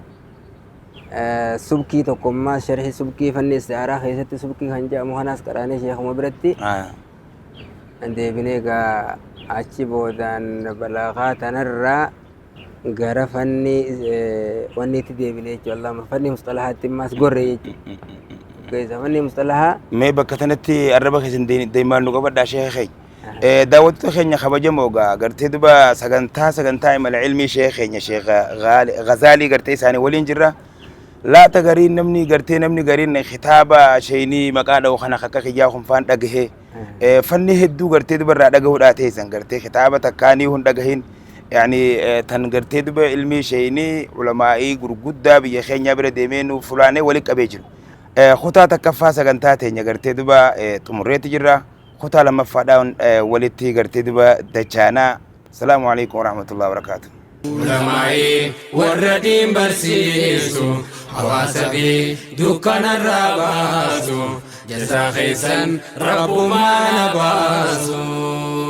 S2: subkii tokkommaa sharhi subkii fanni isti'aaraa keessatti subkii kan jedhamu kanaas qaraanee sheekuma biratti deebinee gaa achi boodaan balaaqaa tanarraa gara fanni wanni itti deebinee jechuudha. Allahumma fanni musxalahaatti ammaas gorre jechuudha. Keessa fanni musxalahaa.
S1: Mee bakka tanatti arraba keessan deemaan nu qabadhaa sheeka keenya. Daawwattoota keenya kabajamoo gaa gartee duba sagantaa imala ilmii sheeka keenya sheeka Ghazaalii gartee isaanii waliin jirra. Laata gariin namni gartee namni gariin kitaaba sheeyinii maqaa dha'u kana akka kiyyaa kun faan dhagahee fanni hedduu gartee duba irraa dhagahuudhaa teessan gartee kitaaba takkaanii hun dhagahin yani tan gartee duba ilmii sheeyinii ulamaa'ii gurguddaa biyya keenyaa bira deemee nu fulaanee walitti qabee jiru. Kutaa takkaffaa sagantaa teenya gartee duba xumurreetti jirra. Kutaa lammaffaadhaan walitti gartee duba dachaanaa. Salaamu alaikum warahmatullahi wabarakaatuh.
S4: Ulamaa'ii warra diin barsiisu hawaasa fi dukkanarraa baasu jazaa keessan rabbumaan baasu.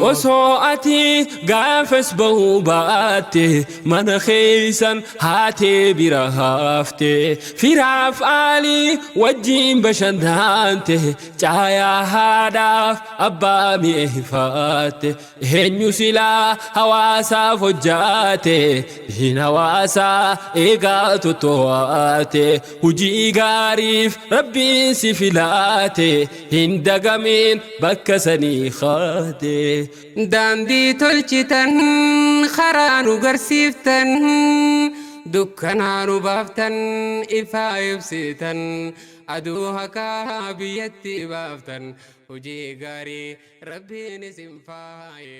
S5: Osoo ati gaafas bahuu baatte mana keessan haatee bira hafte firaaf aalii wajjin bashannante caayaa haadhaaf abbaa mi'eeffatte eenyu silaa hawaasaaf hojjaate hin hawaasaa eegaa toto'aate hujii gaariif rabbiin si filaate hin dagamin bakka sanii kaate.
S4: Daandii tolchitan Karaa nu garsiiftan, dukkanaa nu baaftan, ifaa ibsitan, aduu haqaa biyyatti baaftan, hojii gaarii Rabbiin isin faaye.